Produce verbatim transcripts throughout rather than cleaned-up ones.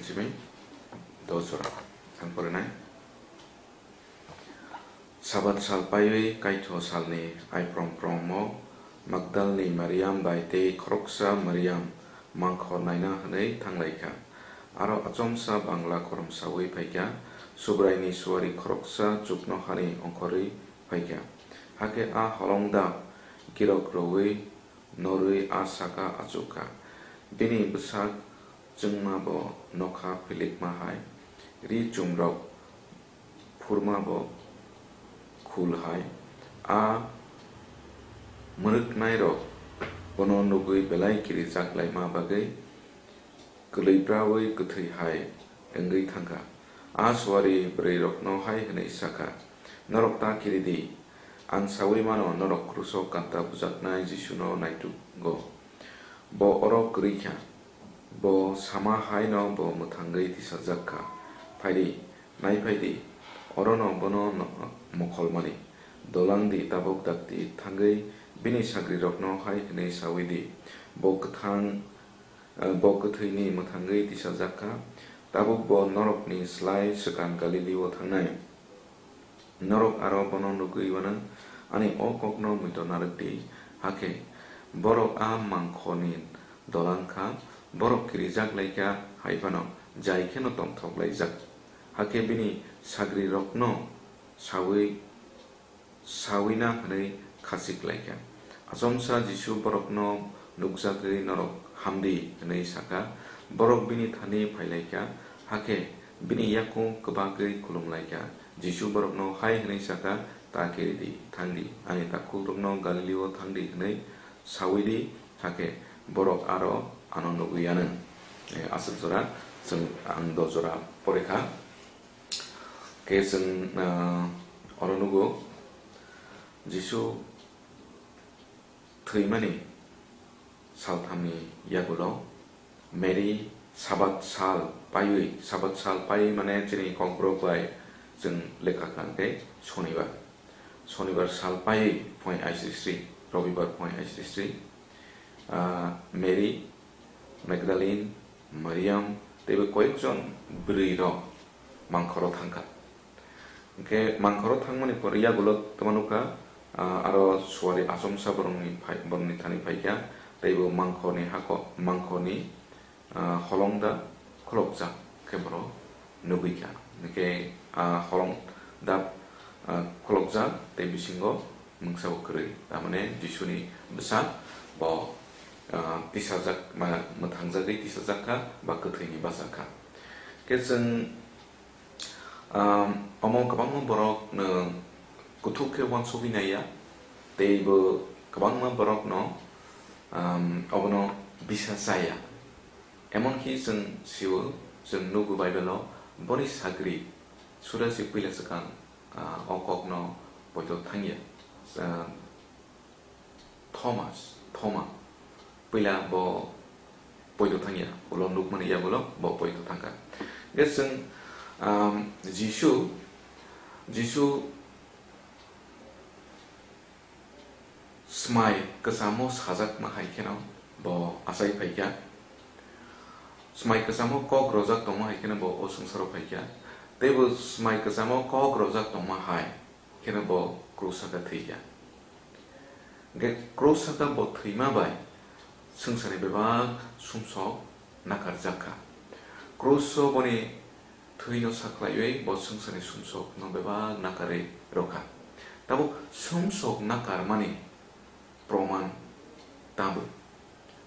Simi dosora ang porinai. Sabat sal paiwi kaitho salni aiprong prongmo Magdalni Mariam bai tei khoroksa Mariam mangkhor naina hwnwi thanglaikha. Aro achomsa bangla korom saui phaikha, Subraini suari khoroksa chuknohani ongkhorwi phaikha. Hakhe a holongda girok rwui norwi a saka achukha. Bini bwsak chwngmabo nokha philikma hai, ri chumrok phurmabo khul hai. A mwrwknairok bono nugwi belai kirijak laima bagwi kwlwipraui kwthwi hai wngwi thangkha. A suari bwrwirokno hai hwnwi sakha, "Norok ta kiri di, ang saui mano norok kruso kanta bujaknai Jisuno naitugo. Bo oro kwrwi kha, bo sama haino bo mwthangwi tisajak kha. Phai di, nai phai di, orono bono no-, mokholmani. Dolang di, tabuk dakti thangwi bini sagrirokno hai hwnwi saui di, bo kwthang, eh, bo kwthwini mwthangwi tisajak kha, tabuk bo norokni slai swkang Galilio thangnai. Norok aro bono nugwi uanw, ani o kokno muitor narwk di, hakhe borok a mangkhorni dolang kha, borok kirijak lai kha hai phano jai kheno tongthok laijak. Hakhe bini sagrirokno saui, sauina hwnwi khachik lai kha. Achomsa Jisu borokno nukjagwi, "Norok ham di," hwnwi sakha. Borok bini thani phai lai kha, hakhe bini yakung kwbagwi khulum lai kha. Jisu borokno hai hwnwi sakha, "Ta kiri di, thang di, ani takhukrokno Galilio thang di hwnwi saui di, hakhe borok aro ano nugwi anw." Eh, aswk jora chwng ang do jora pore kha. Khe chwng, ah, oro nugo, Jisu thwimani salthamni yagulo Mary Sabat sal paiwi, Sabat sal paiwi mane chini Kokborok bai chwng lekha kha hwnkhe Sonibar. Sonibar sal paiwi phoi aisisri, Robibar phoi aisisri, ah, Mary Magdalene, Mariam, teibo koyekjon bwrwirok mangkhoro thangkha. Hwnkhe mangkhoro thangmani pore yagulo twma nukha, ah, aro suari achomsa borokni phai-, borokni thani phaikha, teibo mangkhorni hako-, mangkhorni, ah, holongda khulokjak khe borok nugwi kha. Hwnkhe, ah, holongda, ah, khulokjak tei bisingo mungsa bo kwrwi, tamane Jisuni bwsa bo, ah, tisajak, ma-, mwthangjagwi tisajak kha ba kwthwini bachak kha. Khe chwng, ah, omo kwbangma borokno kuthuk khe uansugwi naiya, tei bo kwbangma borokno, ah, obono bisa chaya. Emon khi chwng sio, chwng nugo Bible-o, boni sagri Sudasi puila swkang, ah, o kokno poito thangya. Ah, Thomas, Thoma, puila bo poito thangya, ulo nukmani yagulo bo poito thangkha. Hwnkhe chwng, um, Jisu, Jisu Swmai kwchamo sajakma hai kheno bo achai phaikha. Swmai kwchamo kok rojak tongma hai kheno bo o swngcharo phaikha. Tei bo swmai kwchamo kok rojak tongma hai kheno bo krus saka thwikha. Hwnkhe krus saka bo thwima bai swngcharni bebak sumsok nakarjak kha. Kruso boni thwino saklaiwi bo swngcharni sumsokno bebak nakarwi rwkha. Tabuk sumsok nakarmani proman tabuk.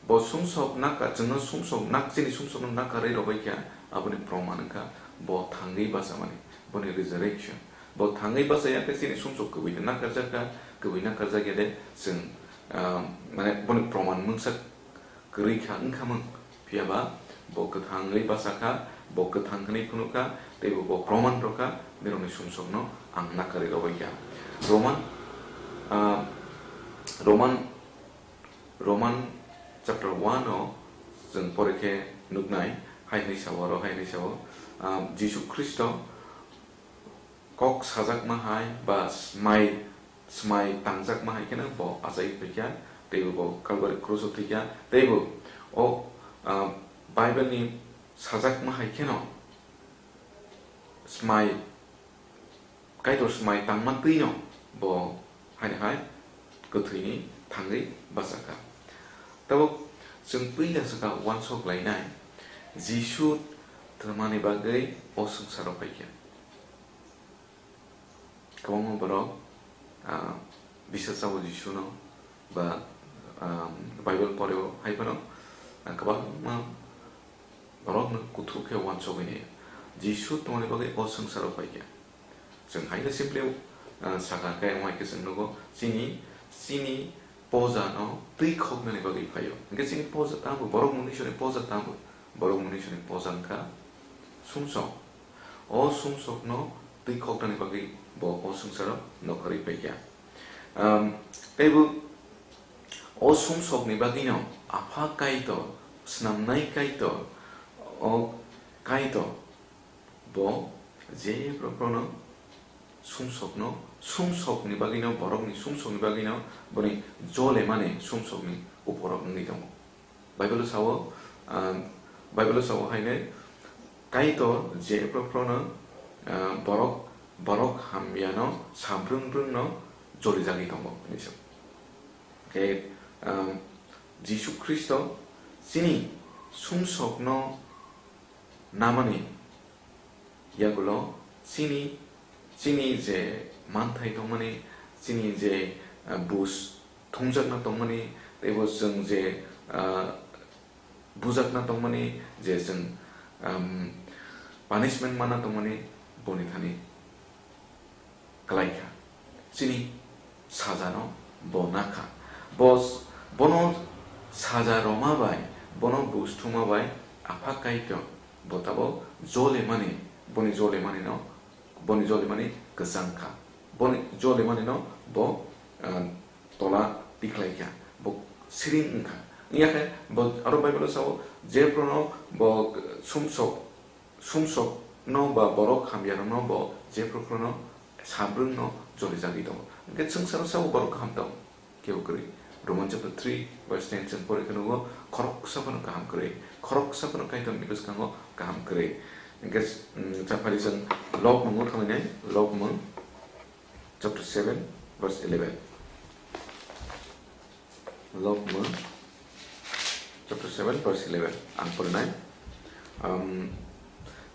Bo sumsok nakar, chwngno sumsok nak-, chini sumsokno nakarwi rwbaikha, aboni proman wngkha bo thangwi bachamani, boni resurrection. Bo thangwi bachaya khe chini sumsok kwbwi de nakarjak kha, kwbwi nakarjak ya de chwng, ah, mane boni proman mungsa kwrwi kha, wngkha mung. Phiya ba bo kwthangwi bachakha, bo kwthang hwnwi phunukha, tei bo, bo proman rwkha, borokni sumsokno ang nakarwi rwbaikha. Roman, ah, Roman, Roman chapter one o chwng pore khe nuknai, hai hwnwi sao, oro hai hwnwi sao, ah, Jisu Khristo kok sajakma hai ba swmai, swmai tangjakma hai kheno bo achai phaikha, teibo bo Calvary cross o thwikha, teibo o, ah, Bible ni sajakma hai kheno, smai, Kaitor smai tangma twino bo haino hai kwthwini thangwi bachakha. Tabuk chwng puila swkha uansuk lainai, Jisu twmani bagwi o swngcharo phaikha. Kwbangma borok, ah, bisa chao Jisuno ba, ah, Bible poreo hai phano, ah, kwbangma borokno kuthuk khe uansugwi naio. Jisu tongmani bagwi o swngcharo phaikha. Chwng haino simply, ah, sakha khe wngkha khe chwng nugo chini, chini poja no twi khoknani bagwi phaio. Hwnkhe chini poja tamo borok mwnwi soni poja tamo? Borok mwnwi soni poja wngkha sumsok. O sumsokno twi khoknani bagwi bo o swngcharo nongkhorwi paikha. Am, teibo o sumsokni bagwino Apha Kaitor, snamnai Kaitor, o Kaitor, bo je borokno sumsokno, sumsokni bagwino, borokni sumsokni bagwino boni jolemani sumsokni uporo wngwi tongo. Bible-o sao, ah, Bible-o sao haino, Kaitor je borokno, ah, borok, borok hamyano sabrwng brwngno jolijagwi tongo hinwi sao. Khe, ah, Jisu Khristo chini sumsokno namani yagulo chini, chini je manthai tongmani, chini je, ah, buj thumjakna tongmani, teibo chwng je, ah, bujakna tongmani, je chwng, um, punishment manna tongmani, boni thani kwlaikha. Chini sajano bo nakha. Bo, bono saja rwma bai, bono buj thumma bai Apha Kaitor bo tabuk jolemani, boni jolemanino, boni jolemani kwchang kha. Boni jolemanino bo, ah, tola tikhlai kha, bo siring wngkha. Wngya khe bo aro Bible-o sao, je borokno bo sumsok, sumsokno ba borok hamyarokno bo je borokno sabrwngno jolijagwi tongo. Hwnkhe swngcharo sao borok kaham tongo, kebo kwrwi. Roman chapter three verse ten chwng pori khe nugo, khoroksa phano kaham kwrwi, khoroksa phano Kaitorni bwskango kaham kwrwi. Hwnkhe, mm, chaphari chwng Lobmungo thangwi nai, Lobmung chapter seven verse eleven. Lobmung chapter seven verse eleven ang porinai. Um,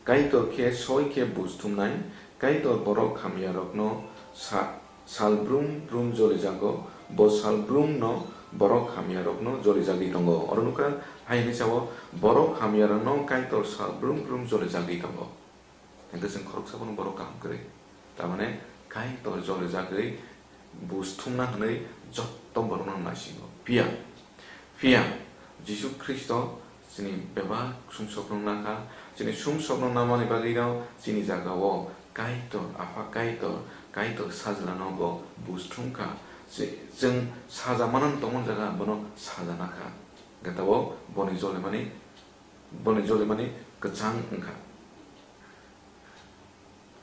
Kaitor khe soi khe buj thumnai, Kaitor borok hamyarokno sa-, sal brum brum jolijago, bo sal brumno borok hamyarokno jolijagwi tongo. Oro nukha hai hwnwi sao, borok hamyarokno Kaitor sal brum brum jolijagwi tongo. Hwnkhe chwng khoroksa bono borok kaham kwrwi. Tamane Kaitor jolijagwi buj thumna hwnwi jotto borokno naisingo. Phiya, phiya Jisu Khristo chini bebak sumsokno nakha, chini sumsokno namani bagwino chini jagao Kaitor, Apha Kaitor, Kaitor Sajlano bo buj thumkha. Chwng saja manani tongmani jaga bono saja nakha. Hwnkhe tabuk boni jolimani, boni jolimani kwchang wngkha.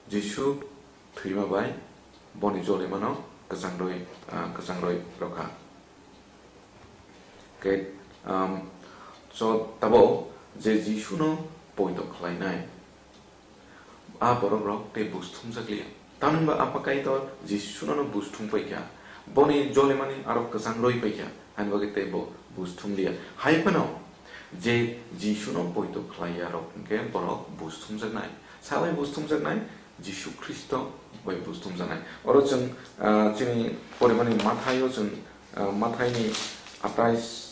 Jisu thwima bai boni jolimano kwchangrwi, ah, kwchangrwi rwkha. Khe, um, so tabuk je Jisuno poito khlainai, a borokrok tei buj thumjakliya. Tamni hwnba Apha Kaitor Jisuno buj thum paikha, boni jolimani aro kwchangrwi paikha, ani bagwi tei bo buj thumliya. Hai phano je Jisuno poito khlaiyarok hwnkhe borok buj thumjaknai. Sabai buj thumjaknai? Jisu Khristo bai buj thumjaknai. Oro chwng, ah, chini porimani Mathaio chwng, ah, Mathaini atais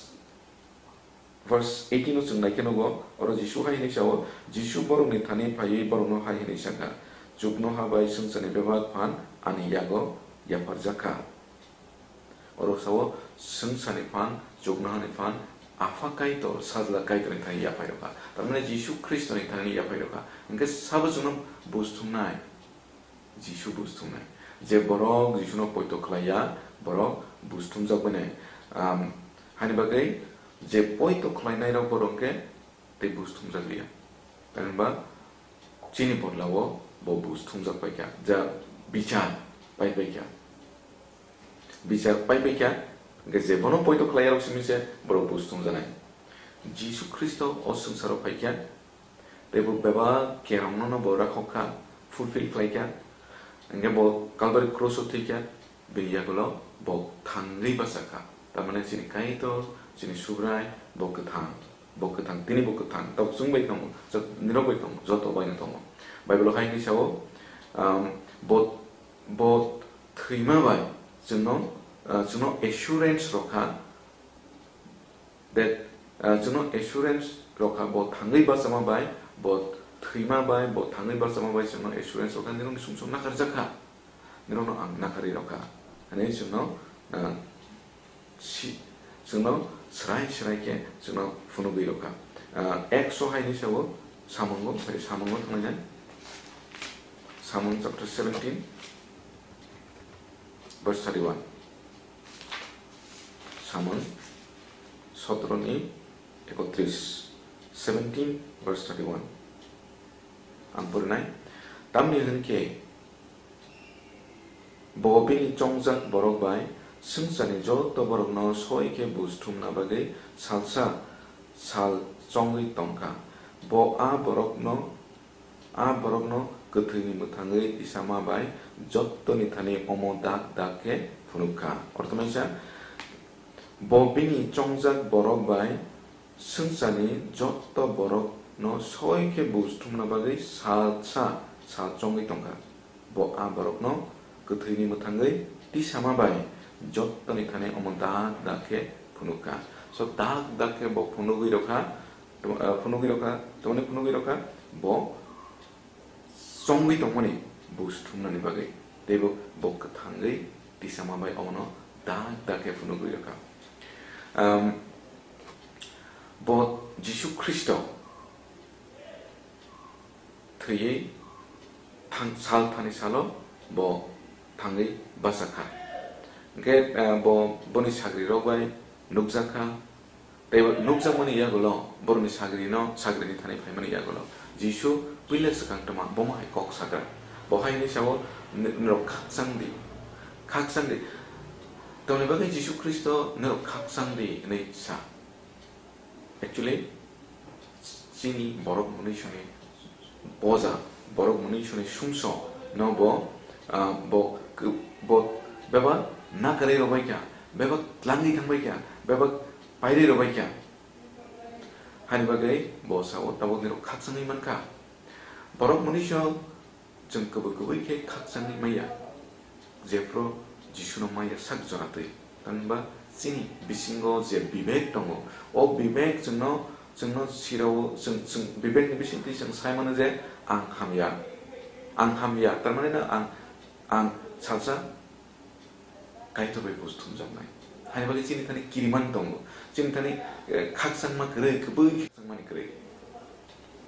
verse eighteen o chwng naikhe nugo, oro Jisu hai hwnwi sao, Jisu borokni thani phaiwi borokno hai hwnwi sakha, "Chuknoha bai swngcharni bebak phan ani yago yapharjakha." Oro sao, swngcharni phan, chuknohani phan, Apha Kaitor, Sajla Kaitorni thani yaphai rwkha. Tamni Jisu Khristoni thani yaphai rwkha. Hwnkhe sabo chwngno buj thumnai? Jisu buj thumnai. Je borok Jisuno poito khlaiya, borok buj thumjak bainai. Am, hani bagwi je poito khlainairok borok khe tei buj thumjak liya. Tamni hwnba chini bodlao bo buj thumjak paikha, ja bichar pai paikha. Bichar pai paikha, hwnkhe je bono poito khlaiyarok simi se borok buj thumjaknai. Jisu Khristo o swngcharo phaikha, Tei bo bebak kerongno no bo rakhok kha, fulfill khlai kha. Hingke bo Calvary cross o thwi kha, bini yagulo bo thangwi bachak kha. Tamani chini Kaitor, chini Subrai, bo kwthang, bo kwthang, tini bo kwthang, tabuk chwng bai tongo, jot-, nirok bai tongo, joto bai no tongo. Bible o hai hinwi sao, um, bo, bo thwima bai chwngno, uh, chwngno assurance rw kha, that, uh, chwngno assurance rw kha, bo thangwi bachama bai, bo thwima bai, bo thangwi bachama bai chwngno assurance rw kha, nirokni sumsok nakarjak kha, nirokno ang nakarwi rw kha, hwnwi chwngno, uh, si-, chwngno srai srai khe chwngno phunugwi rw kha. Uh, Acts o hai hinwi sao, Samungo, phai Samungo thanglainai. Samung chapter seventeen, verse thirty-one. Samung sotoro ni ekotris, seventeen verse thirty-one. Ang porinai. Tamni hwn khe bo bini chongjak borok bai swngcharni joto borokno soi khe buj thumna bagwi salsa sal chongwi tong kha. Bo a borokno A borokno kwthwini mwthangwi tisama bai jottoni thani omo dak dak khe phunuk kha. Ortho naisa, bo bini chongjak borok bai swngcharni jotto borokno soi khe buj thumna bagwi salsa sal chongwi tong kha. Bo a borokno kwthwini mwthangwi tisama bai jottoni thani omo dak dak khe phunuk kha. So dak dak khe bo phunugwi rw kha. Tamo-, ah, phunugwi rw kha, tamoni phunugwi rw kha, bo chongwi tongmani buj thumnani bagwi, tei bo, bo kwthangwi tisama bai omono dak dak khe phunugwi rw kha. Um, bo Jisu Khristo thwiwi thang-, sal thani salo bo thangwi bachak kha. Hwnkhe, ah, bo, boni sagrirok bai nukjak kha, tei bo nukjakmani yagulo, borokni sagrino, sagrini thani phaimani yagulo Jisu puila swkang tongma, bomo hai kok sakha. Bo hai hwnwi sao, "N-, norok khakchang di, khakchang di." Tamoni bagwi Jisu Khristo, "Norok khakchang di," hwnwi sa. Actually, chini borok mwnwi soni poja, borok mwnwi soni sumsok no bo, ah, bo, bo bebak nakarwi rwbaikha, bebak tlangwi thangbaikha, bebak pairwi rwbaikha. Hani bagwi bo sao, "Tabuk nirok khakchangwi mankha." Borok mwnwi song Chwng kubui kubui khe khakchangwi maya, jephru Jisuno maya sak jora twi. Tamni hwnba chini bisingo je bibek tongo, o bibek chwngno, chwngno sirao, chwng, chwng bibekni bisingtwi chwng sai mano je ang hamya, ang hamya, tamani no ang, ang salsa Kaitor bai buj thumjaknai. Hani bagwi chini thani kiriman tongo. Chini thani, eh, khakchangma kwrwi, kubui khakchangmani kwrwi.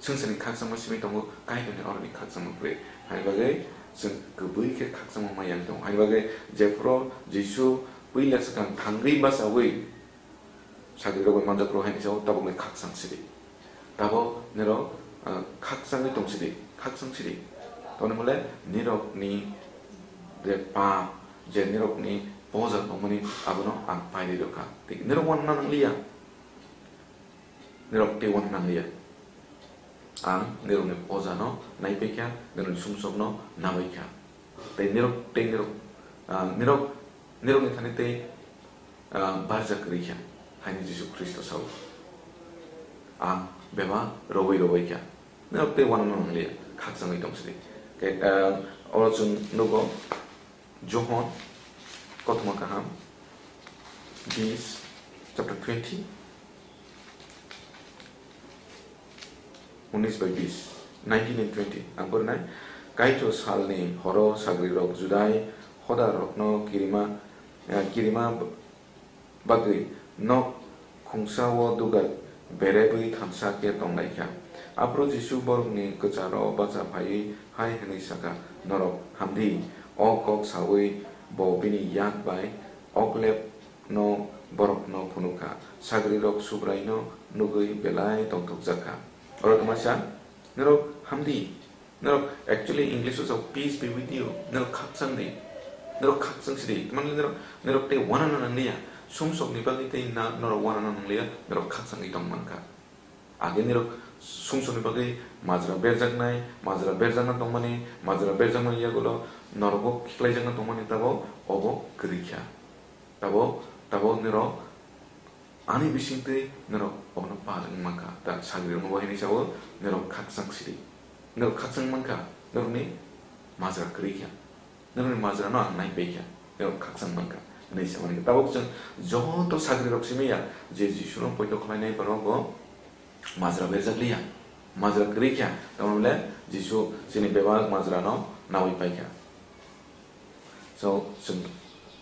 Swngcharni khakchangma simi tongo, Kaitorni oroni khakchangma kwrwi. Hani bagwi chwng kubui khe khakchangma maya wng tongo. Hani bagwi jephru Jisu puila swkang thangwi bachaui sagrirok bai manjak rw hai ni sao tabukni khakchang sidi. Tabuk nirok, ah, khakchangwi tong sidi, khakchang sidi. Tamoni hwnle nirokni je pap, je nirokni poja tongmani abono ang pairwi rw kha. Tei nirok uanna nangliya. Nirok tei uanna nangliya. Ang nirokni pojano naipaikha, nirokni sumsokno nabaikha. Tei nirok, tei nirok, ah, nirok, nirokni thani tei, ah, barja kwrwi kha, haini Jisu Khristo sao. Ang bebak rwui rwbaikha. Nirok tei uanna nangliya, khakchangwi tong sidi. Khe, ah, oro chwng nugo, Johon, kothoma kaham, bis, chapter twenty, unis bai bis, nineteen and twenty, ang porinai. Kaitor salni horo sagrirok Judai hodarokno kirima, eh, kirima bagwi nok khungsao dugar berebwi thansa khe tonglaikha. Aphuru Jisu borokni kwcharo bacha phaiwi hai hwnwi sakha, "Norok hamdi." O kok saui bo bini yak bai oklep no borokno phunukha. Sagrirok Subraino nugwi belai tongthokjak kha. Oro twmasa, "Norok hamdi." Norok, actually, English o sao, "Peace be with you." Norok khakchang di. Norok khakchang sidi. Tamani norok, norok tei uanana nangliya. Sumsokni bagwi tei na, norok uanana nangliya. Norok khakchangwi tong mankha. Age norok sumsokni bagwi majra berjaknai, majra berjakna tongmani, majra berjakmani yagulo norok bo khiklaijakna tongmani tabok obo kwrwi kha. Tabok, tabok norok ani bisingtwi norok obono pal wng mankha. Ta sagrirokno bo hwnwi sao, norok khakchang sidi. Norok khakchang mankha, norokni majra kwrwi kha. Norokni majrano ang naipaikha, norok khakchang mankha, hwnwi samani. Tabok chwng joto sagrirok simi ya, je Jisuno poito khlainai borok bo majra berjakliya, majra kwrwi kha, tamo le Jisu chini bebak majrano nawi paikha. So, chwng,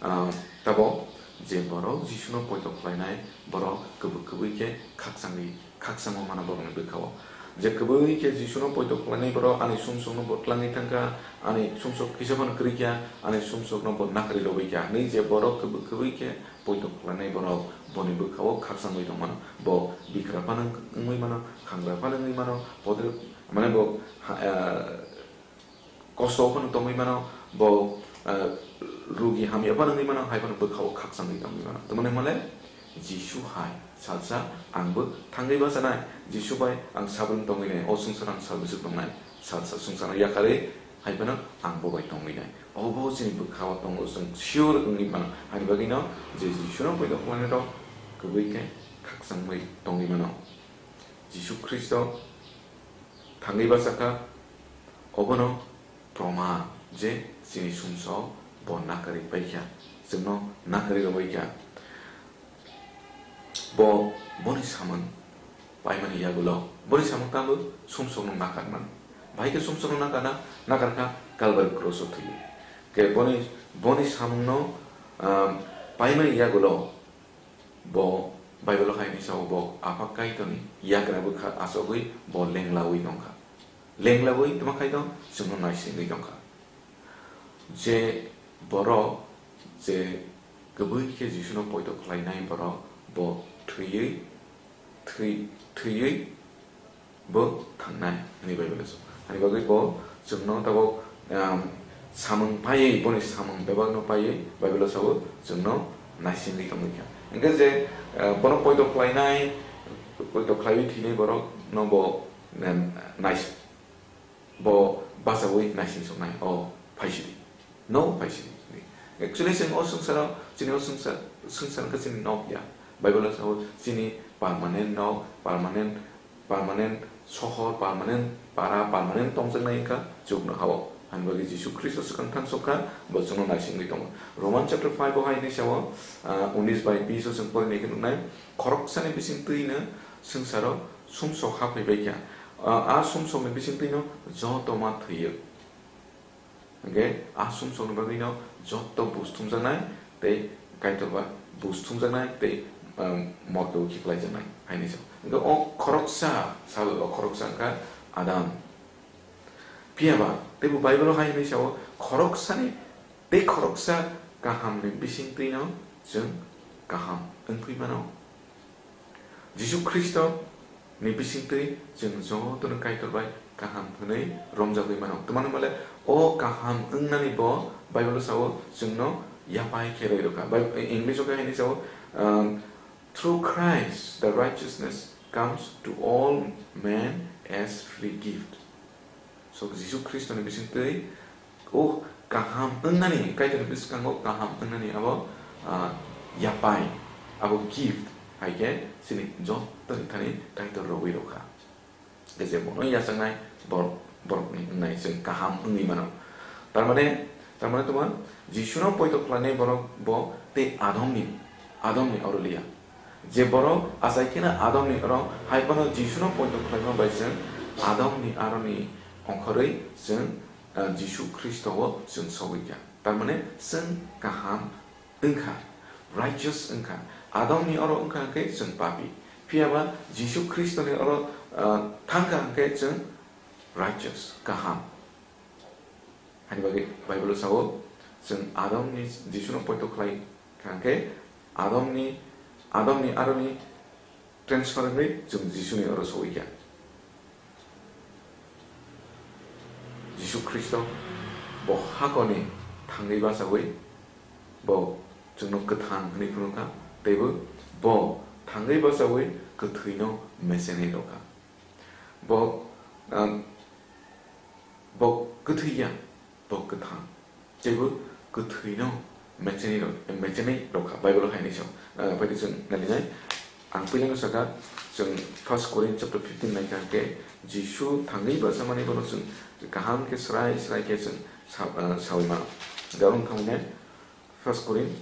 ah, tabok je borok Jisuno poito khlainai, borok kwbwi kwbwi khe khakchangwi, khakchangma mano borokni bwkhao. Je kwbwi khe Jisuno poito khlainai borok ani sumsokno bo tlangwi thangkha, ani sumsok kisa phano kwrwi kha, ani sumsokno bo nakarwi lobwi kha hwnwi je borok kwbwi kwbwi khe poito khlainai borok boni bwkhao khakchangwi tongmano. Bo bikra phano wngwi mano, khangra phano wngwi mano, podre, mane bo ha-, ah, kosto phano tongwi mano, bo, ah, rugi hamya phano wngwi mano, hai phano bwkhao khakchangwi tongwi mano. Tamoni hwnmale Jisu hai salsa ang bo thangwi bachanai, Jisu bai ang sabrum tongwi nai, o swngcharo ang sal bwswk tongnai, salsa swngcharno yakarwi hai phano ang bo bai tongwi nai. Obo chini bwkhao tongo, chwng sure wngwi mano. Hani bagwino je Jisuno poito khlainairok kwbwi khe khakchangwi tongwi mano. Jisu Khristo thangwi bachakha, obono proman je chini sumsok bo nakarwi paikha, chwngno nakarwi rwbaikha. Bo boni samung paimani yagulo, boni samung tamo sumsokno nakarman. Bahai khe sumsokno nakarna, nakarkha Kalbari kroso thwiwi. Khe boni, boni samungno, ah, paimani yagulo bo Bible hai hwnwi sao, bo Apha Kaitorni yagra bwkha achogwi bo lenglawi tongkha. Lenglawi tongma khaito chwngno naisingwi tongkha. Je borok je kwbwi khe Jisuno poito khlainai borok bo thwiwi, thwi-, thwiwi bo thangnai hwnwi Bible-o sa. Ani bagwi bo chwngno tabok, um, samung paiwi, boni samung bebakno paiwi Bible-o sao chwngno naisingwi tongwi kha. Hwnkhe je, uh, bono poito khlainai, poito khlaiwi thwinai borokno bo, um, nais-, bo bachaui naising soknai, o phaisidi. No phaisidi. Actually, chwng o swngcharo, chini o swngchar, swngchar wngkha chini nok ya. Bible-o sao chini permanent nok, permanent, permanent sohor, permanent para, permanent tongjaknai wngkha chukno hao. Hani bagwi Jisu Khristo swkang thangsok kha, bo chwngno naisingwi tongo. Roman chapter five o hai hwnwi sao, ah, unis bai bis o chwng porinai khe nuknai, khoroksani bising twino swngcharo sumsok ha phaibai kha. Ah, a sumsokni bising twino joto ma thwiyo. Hwnkhe a sumsokni bagwino joto buj thumjaknai tei Kaitor ba buj thumjaknai tei, um, morke o khiklaijaknai hai hwnwi sao. Hwnkhe o khoroksa sabo, o khoroksa wngkha Adam. Phiya ba teibo Bible o hai hwnwi sao, khoroksani tei khoroksa kahamni bising twino chwng kaham wngwi mano. Jisu Khristo ni bisingtwi chwng jotono Kaitor bai kaham hwnwi romjagwi mano. Tamni hwnmale o kaham wngnani bo Bible-o sao chwngno yapai khe rwi rwkha. Bai-, English-o khe hwnwi sao, um, "Through Christ the righteousness comes to all men as free gift." So, Jisu Khristoni bisingtwi o kaham wngnani, Kaitorni bwskango kaham wngnani abo, ah, yapai, abo gift, hai khe chini jottoni thani Kaitor rwui rwkha. Tei je bono yachaknai borok, borokni wngnai chwng kaham wngwi mano. Tar mane, tar mane tongma, Jisuno poito khlainai borok bo tei Adomni, Adomni oro liya. Je borok achai kheno Adomni oro, hai phano Jisuno poito khlaima bai chwng Adomni aroni ongkhorwi chwng, ah, Jisu Khristo o chwng sogwi kha. Tar mane chwng kaham wngkha, righteous wngkha. Adomni oro wngkha hwnkhe chwng papi. Phiya ba Jisu Khristoni oro, ah, thangkha hwnkhe chwng righteous, kaham. Hani bagwi Bible-o sao, chwng Adomni Jisuno poito khlai kha hwnkhe Adomni, Adomni aroni transfer wngwi chwng Jisuni oro sogwi kha. Jisu Khristo bo hakorni thangwi bachaui bo chwngno kwthang hwnwi phunukha, teibo bo thangwi bachaui kwthwino mechenwi rwkha. Bo, ah, bo kwthwi ya, bo kwthang. Teibo kwthwino mechenwi rw-, mechenwi rwkha, Bible-o hai hwnwi sao. Ah, phaidi chwng nalinai. Ang puilano sakha, chwng First Corinth chapter fifteen naikha hwnkhe, Jisu thangwi bachamanwi bono chwng kaham khe srai srai khe chwng sa-, ah, saui mano. Hwnkhe oro wngkha hwnwi First Corinth,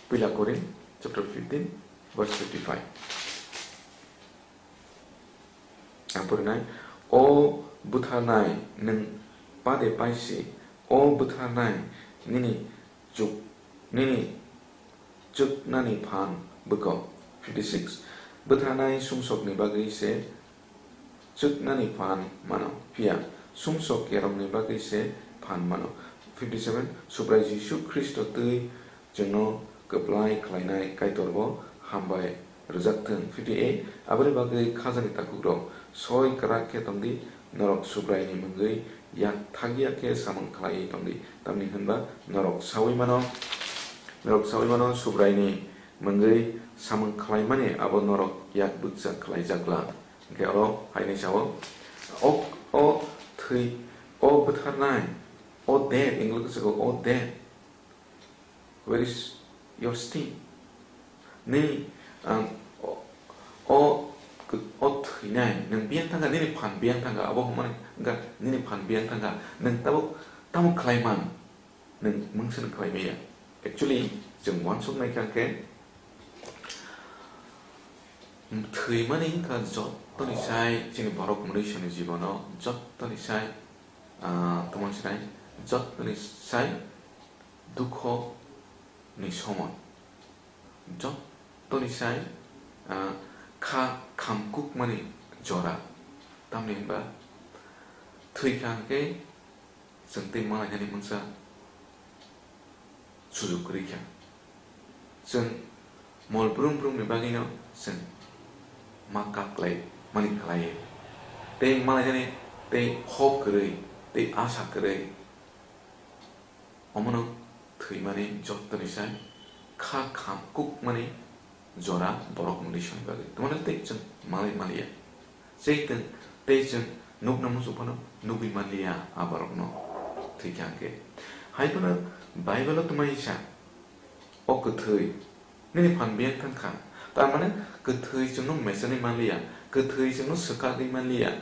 Puila Corinth chapter fifteen, verse fifty-five. Ang purinai, "O bwtharnai, nwng pade paisi, o bwtharnai, nini chuk-, nini chuknani phan bwkok." Fifty-six, bwtharnai sumsokni bagwi se chuknani phan mano, phiya sumsok kerongni bagwi se phan mano. Fifty-seven, Subrai Jisu Khristo twi chwngno kwplai khlainai Kaitorbo hambai rwjak thung. Fifty-eight, aboni bagwi khajani takhukrok soi kwrak khe tongdi, norok Subraini mungwi yak thakya khe samung khlaiwi tongdi, tamni hwnba norok saui mano, norok saui mano Subraini mungwi samung khlaimani abo norok yak bukcha khlaijak glak. Hwnkhe oro hai hwnwi sao, o, o thwi, o bwtharnai, o death, English-o o death, where is your sting? Nini, um, o, o, o thwinai, nwng biyang thangkha, nini phan biyang thangkha, abo hwnmani wngkha nini phan biyang thangkha, nwng tabuk tamo khlai man, nwng mungsa nwng khlai maya. Actually, chwng uansuk nai kha khe, thwimani wngkha jottoni sai chini borok mwnwisani jibono jottoni sai, ah, tongmani sinai, jottoni sai dukho ni somoi, jottoni sai, ah, kha khamkukmani jora. Tamni hwnba thwi kha hwnkhe chwng tei malainani mungsa sujuk kwrwi kha. Chwng mol brum brumni bagwino chwng ma kaklai mani khlaiwi. Tei malainani tei hok kwrwi, tei asa kwrwi. Omono thwimani jottoni sai kha khamkukmani jora borok mwnwisani bagwi. Tamoni tei chwng malai maliya. Chei tong tei chwng nukna muchung phano nugwi manliya a borokno thwi kha hwnkhe. Hai phano Bible-o twmai sa, "O kwthwi, nini phan biyang thang kha." Tar mane kwthwi chwngno mechenwi manliya, kwthwi chwngno swkagwi manliya.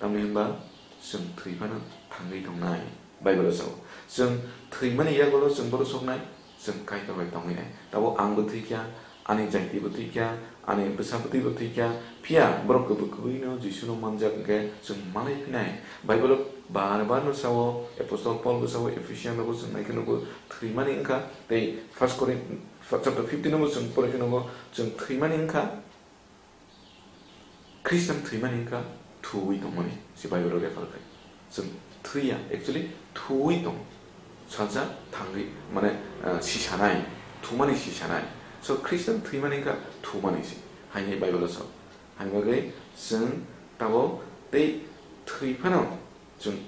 Tamni hwnba chwng thwi phano thangwi tongnai. Bible-o sao, chwng thwimani yagulo chwng bono soknai, chwng Kaitor bai tongwi nai. Tabuk ang bo thwi kha, ani jaiti bo thwi kha, ani bwsa bwtwi bo thwi kha, phiya borok kwbwi kwbwino Jisuno manjak hwnkhe chwng malai phinai. Bible-o bar bar no sao, Apostle Paul bo sao, Ephesian rogo chwng naikhe nugo, thwimani wngkha, tei First Corinth chapter fifteen no bo chwng porikhe nugo, chwng thwimani wngkha, Christian thwimani wngkha thuwi tongmani, se Bible-o refer khai. Chwng thwiya, actually, thuwi tong. Salsa thangwi, mane, ah, sisanai, thumani sisanai. So, Christian thwimani wngkha thumani se. Haini Bible-o sao. Haini bagwi chwng tabuk tei thwi phano chwng,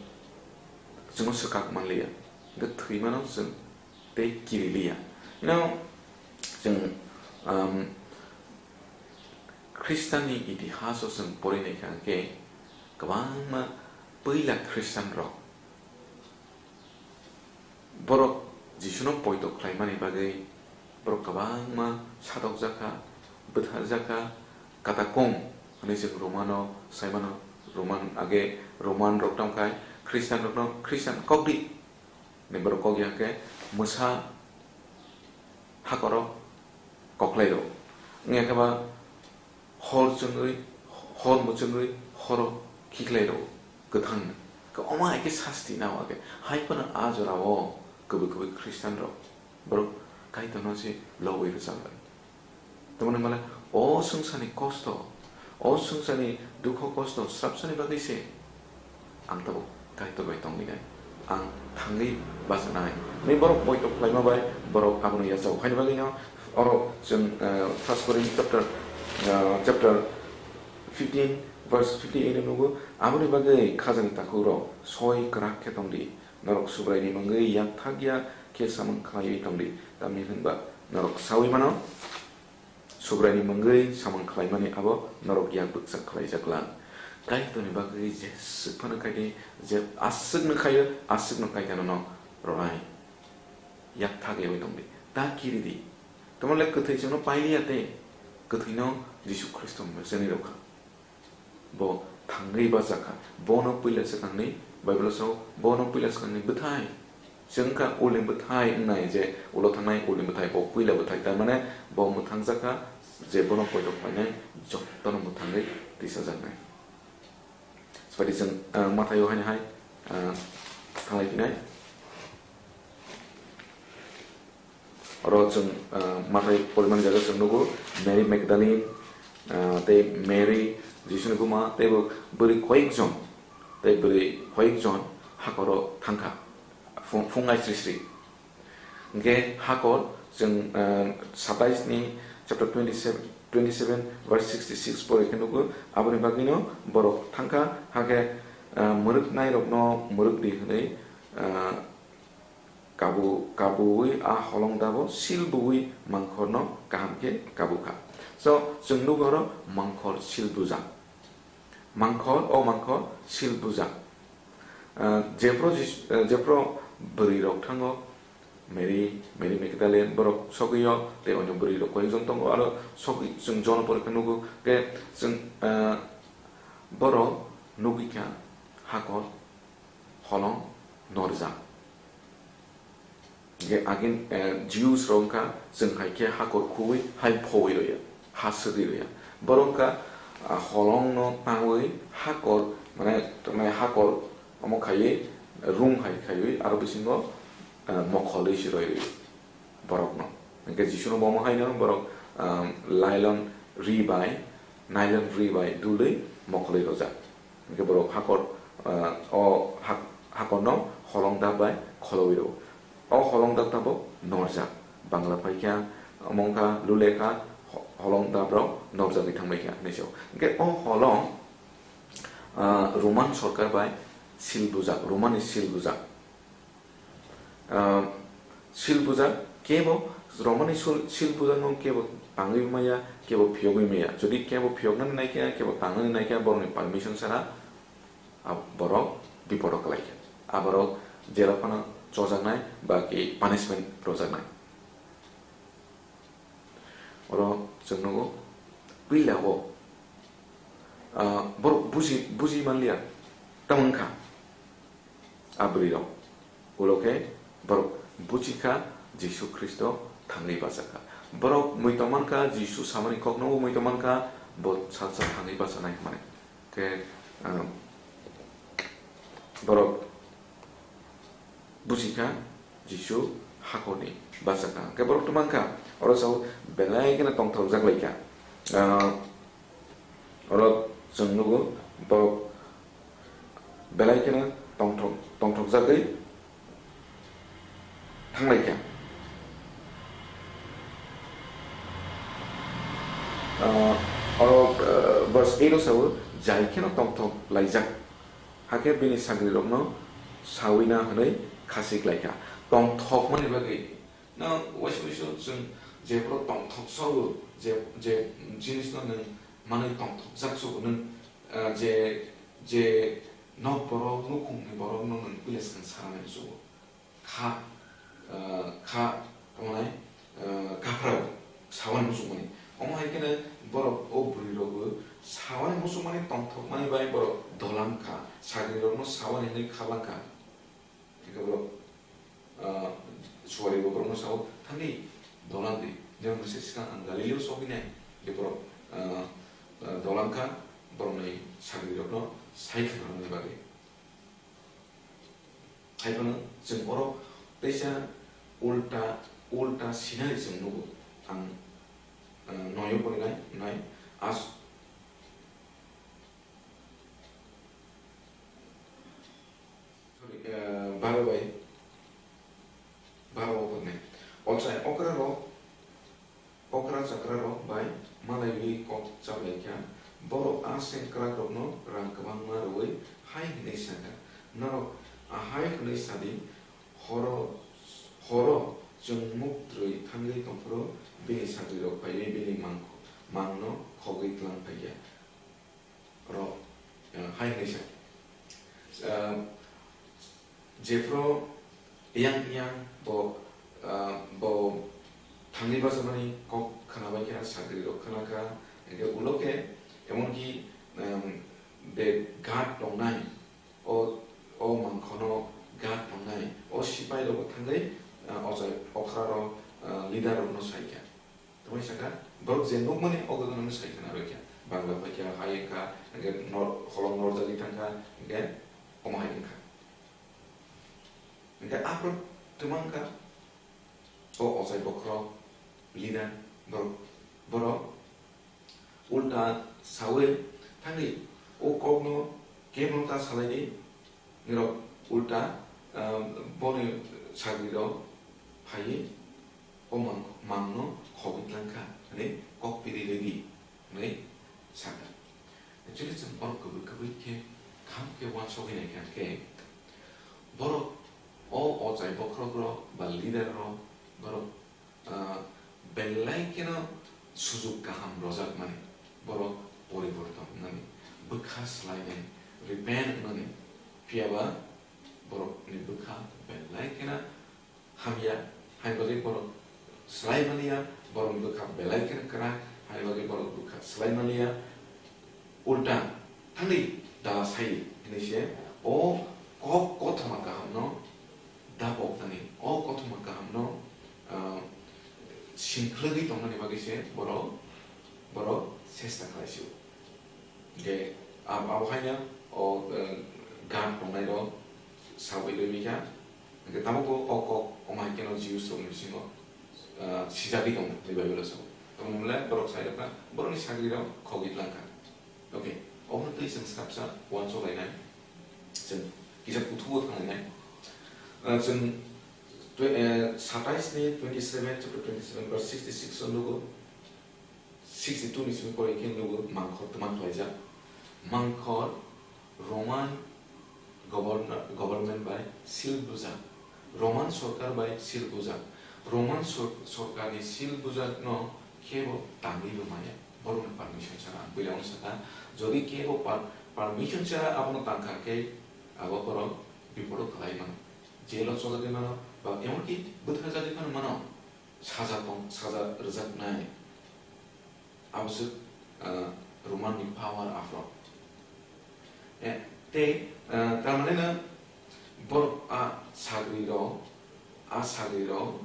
chwngno swkak manliya. Hwnkhe thwimano chwng tei kiriliya. Now, chwng, um, Khristanni itihaso chwng pori naikha hwnkhe, kwbangma puila Khristanrok borok Jisuno poito khlaimani bagwi borok kwbangma satokjakha, bwtharjakha, katakomb hwnwi chwng Romano saimano, Roman age Romanrok tongkhai Khristanrokno Khristan kokdi. Ni borok kok ya khe mwsa hakoro koklai rw. Wngya khe ba hor chwngwi, hor mwchwngwi horo khiklai rw kwthang. Khe omo hai khe sasti nao khe. Hai phano a jorao kwbwi kwbwi Khristanrok borok Kaitorno se lobwi rwchapnai. Tamoni male o swngcharni kosto, o swngcharni dukho kosto srapsani bagwi se ang tabuk Kaitor bai tongwi nai, ang thangwi bachanai. Hwnwi borok poito khlaima bai borok abono yachao. Haini bagwino oro chwng, eh, First Corinth chapter, eh, chapter fifteen verse fifty-eight o nugo, "Aboni bagwi khajani takhukrok soi kwrak khe tongdi, norok Subraini mungwi yak thak ya khe samung khlaiwi tongdi, tamni hwnba norok saui mano." Subraini mungwi samung khlaimani abo norok yak bwkcha khlaijak lang. Kaitorni bagwi jeswk phano khai di, je aswkno khaio, aswkno Kaitorno rwnai. Yak thagwi tongdi. Ta kiri di. Tamo le kwthwi chwngno pailiya tei kwthwino Jisu Khristo mwnwi rwkha. Bo thangwi bachakha. Bono puila swkangni, Bible-o sao, bono puila swkangni bwthai. Chwng wngkha ulni bwthai wngnai, je ulo thangnai ulni bwthai, bo puila bwthai. Tar mane bo mwthangjakha, je bono poito khlainai jottono mwthangwi tisajaknai. Sipadi chwng, ah, Mathaio haino hai, ah, thanglai phinai. Oro chwng, ah, Mathai porimani jaga chwng nugo Mary Magdalene, ah, tei Mary Jisuni buma, tei bo bwrwi koyekjon, tei bwrwi koyekjon hakoro thangkha phung, phung ai sri sri. Hingke hakor chwng, ah, satais ni chapter twenty-seven, twenty-seven verse sixty-six pore khe nugo, aboni bagwino borok thangkha, hakhe, ah, mwrwknairokno mwrwk di hwnwi, ah, kabu-, kabuwi a holong dabo sil buwi mangkhorno kaham khe kabukha. So, chwng nugo oro mangkhor sil bujak. Mangkhor, o mangkhor sil bujak. Ah, jephru Jis-, ah, jephru bwrwi rok thango, Mary, Mary Magdalene, borok sogwi o, tei onyo bwrwi rok koyekjon tongo, aro sogwi chwng John porikha nugo, khe chwng, ah, borok nugwi kha hakor holong norjak. Hingke agin, eh, Jews rok wngkha, chwng hai khe hakor khuwi hai phowi rwya, ha swgwi rwya. Borok wngkha, ah, holongno tangwi hakor, mane, mane hakor omo khaiwi, rung hai khaiwi, aro bisingo, eh, mokholwi se roi rwio borokno. Hingke Jisuno bo omo haino borok, ah, lailon ri bai, nailon ri bai dului mokholwi rojak. Hingke borok hakor, ah, o hak-, hakorno holong dap bai kholowi rwo. O holong dap tabok norjak. Bangla paikha, omo wngkha lulekha, ho-, holong dap rok norjagwi thangbaikha hinwi sao. Hingke o holong, ah, Roman sorkar bai sil bujak, Roman ni sil bujak. Ah, sil bujak kebo, Romani sul-, sil bujakno kebo tangwi maya, kebo phiyogwi maya. Jodi kebo phiyoknani naikha, kebo tangnani naikha, borokni permission sara, ah, borok bipodo kwlaikha. Ah, borok jela phano chojaknai, ba ki punishment rwjaknai. Oro chwng nugo, puila o, ah, borok buji, buji manliya, tamo wngkha a bwrwi rok. Ulo khe borok buji kha Jisu Khristo thangwi bachakha. Borok mui tongmankha, Jisu samani kokno bo mui tongmankha, bo salsa thangwi bachanai hwnmani. Khe, ah, borok buji kha Jisu hakorni bachakha. Hwnkhe borok tongmang kha, oro sao belai kheno tongthokjak lai kha. Ah, oro chwng nugo borok belai kheno tongthok-, tongthokjagwi thanglai kha. Ah, oro, ah, verse eight o sao, jai kheno tongthok laijak. Hakhe bini sagrirokno saui na hwnwi khasi klai kha. Tongthokmani bagwi no waisa waisa chwng jephru tongthok sao, je, je jinisno nwng manwi tongthokjak sao, nwng, ah, je, je nok borok, nukhungni borokno nwng puila swkang sanani muchungo. Kha, ah, kha, tamo nai, ah, kapra sawan muchungmani. Omo hai kheno borok o bwrwi rokbo sawan muchungmani tongthokmani bai borok dolang kha, sagrirokno sawan hinwi khabang kha. Hingke borok, ah, suari bo borokno sao, "Thangdi, dolang di." Jemon se swkang ang Galileo sogwi nai, je borok, ah, ah, dolang kha, borokni sagrirokno sai khna rwmani bagwi. Hai phano chwng oro teisa ulta, ulta scenery chwng nugo. Ang, ah, noyo porinai, nai, as-, sorry, ah, baro bai, baro o porinai. Ochai okra rok Okra chakrarok bai malaiwi kok chaplaikha. Borok a sengkrakrokno rang kwbangma rwui hai hwnwi sakha, "Norok ahai hwnwi sa di, horo, horo chwng muk twrwi thangwi tongphuru bini sagrirok phaiwi bini mang, mangno khogwi tlang phaiya." Rok. Ah, hai hwnwi sa, ah, jephru yang yang bo, ah, bo thangwi bachamani kok khwnabai khe sagrirok khwnakha, hwnkhe ulo khe emonki, um, be guard tongnai, o, o mangkhono guard tongnai, o sipairokbo thangwi, ah, ochai okhrarok, ah, leaderrokno saikha. Tongwi sakha, borok je nukmani o ghotona no sai khna rwkha. Bangla phaikha, hai wngkha, hwnkhe nor-, holong norjagwi thangkha, hwnkhe omo hai wngkha. Hwnkhe aphuru twma wngkha, o ochai bokhorok, leader, borok, borok ulta sawi thangwi o kokno kebono ta salaidi, nirok ulta, ah, boni sagrirok phaiwi o mang-, mangno khogwi tlangkha hwnwi kok piri rwdi hwnwi sakha. Actually, chwng borok kwbwi kwbwi khe kham khe uansugwi naikha khe, borok o ochai bokhorokrok ba leaderrok borok, ah, belai kheno sujuk kaham rwjakmani, borok poriborton wngnani, bwkha swlainai, repent wngnani, phiyaba borokni bwkha belai kheno hamya, hai bagwi borok swlai manya, borokni bwkha belai kheno kwrak, hai bagwi borok bwkha swlai manya. Ulta, thangdi dala sai hwnwi se o kok kothoma kahamno dapok thani, o kothoma kahamno, ah, singkhlagwi tongnani bagwi se borok, borok chesta khlai sio. Hwnkhe ab-, abo haino o, eh, gan tongnairok sawi rwmikha. Hwnkhe tabukbo o kok omo hai kheno Jews rokni bisingo, eh, sijagwi tongo tei Bible o sao. Tongmung le borok sai rwkha, borokni sagrirok khogwi tlangkha. Okay, obono twi chwng swrapsa uansuk lainai. Chwng kisa kuthugo thanglainai. Eh, chwng twe-, eh, satais ni twenty seven, chapter twenty seven, verse sixty six o nugo. Sixty two ni simi pore khe nugo mangkhor twma khlaijak. Mangkhor Roman governor, government bai seal bujak. Roman sorkar bai seal bujak. Roman sor-, sorkar ni seal bujak no kebo tangwi bo maya. Borok ni permission chara. Ang puila wng sakha, jodi kebo per-, permission chara abono tangkha khe abo borok bipodo kwlai mano. Jail o chojagwi mano, ba emonki bwtharjagwi phano mano. Saja tong, saja rwjaknai. Aboswk, ah, Roman ni power aphro. Eh, tei, ah, tamani no borok a sagri rok, a sagri rok,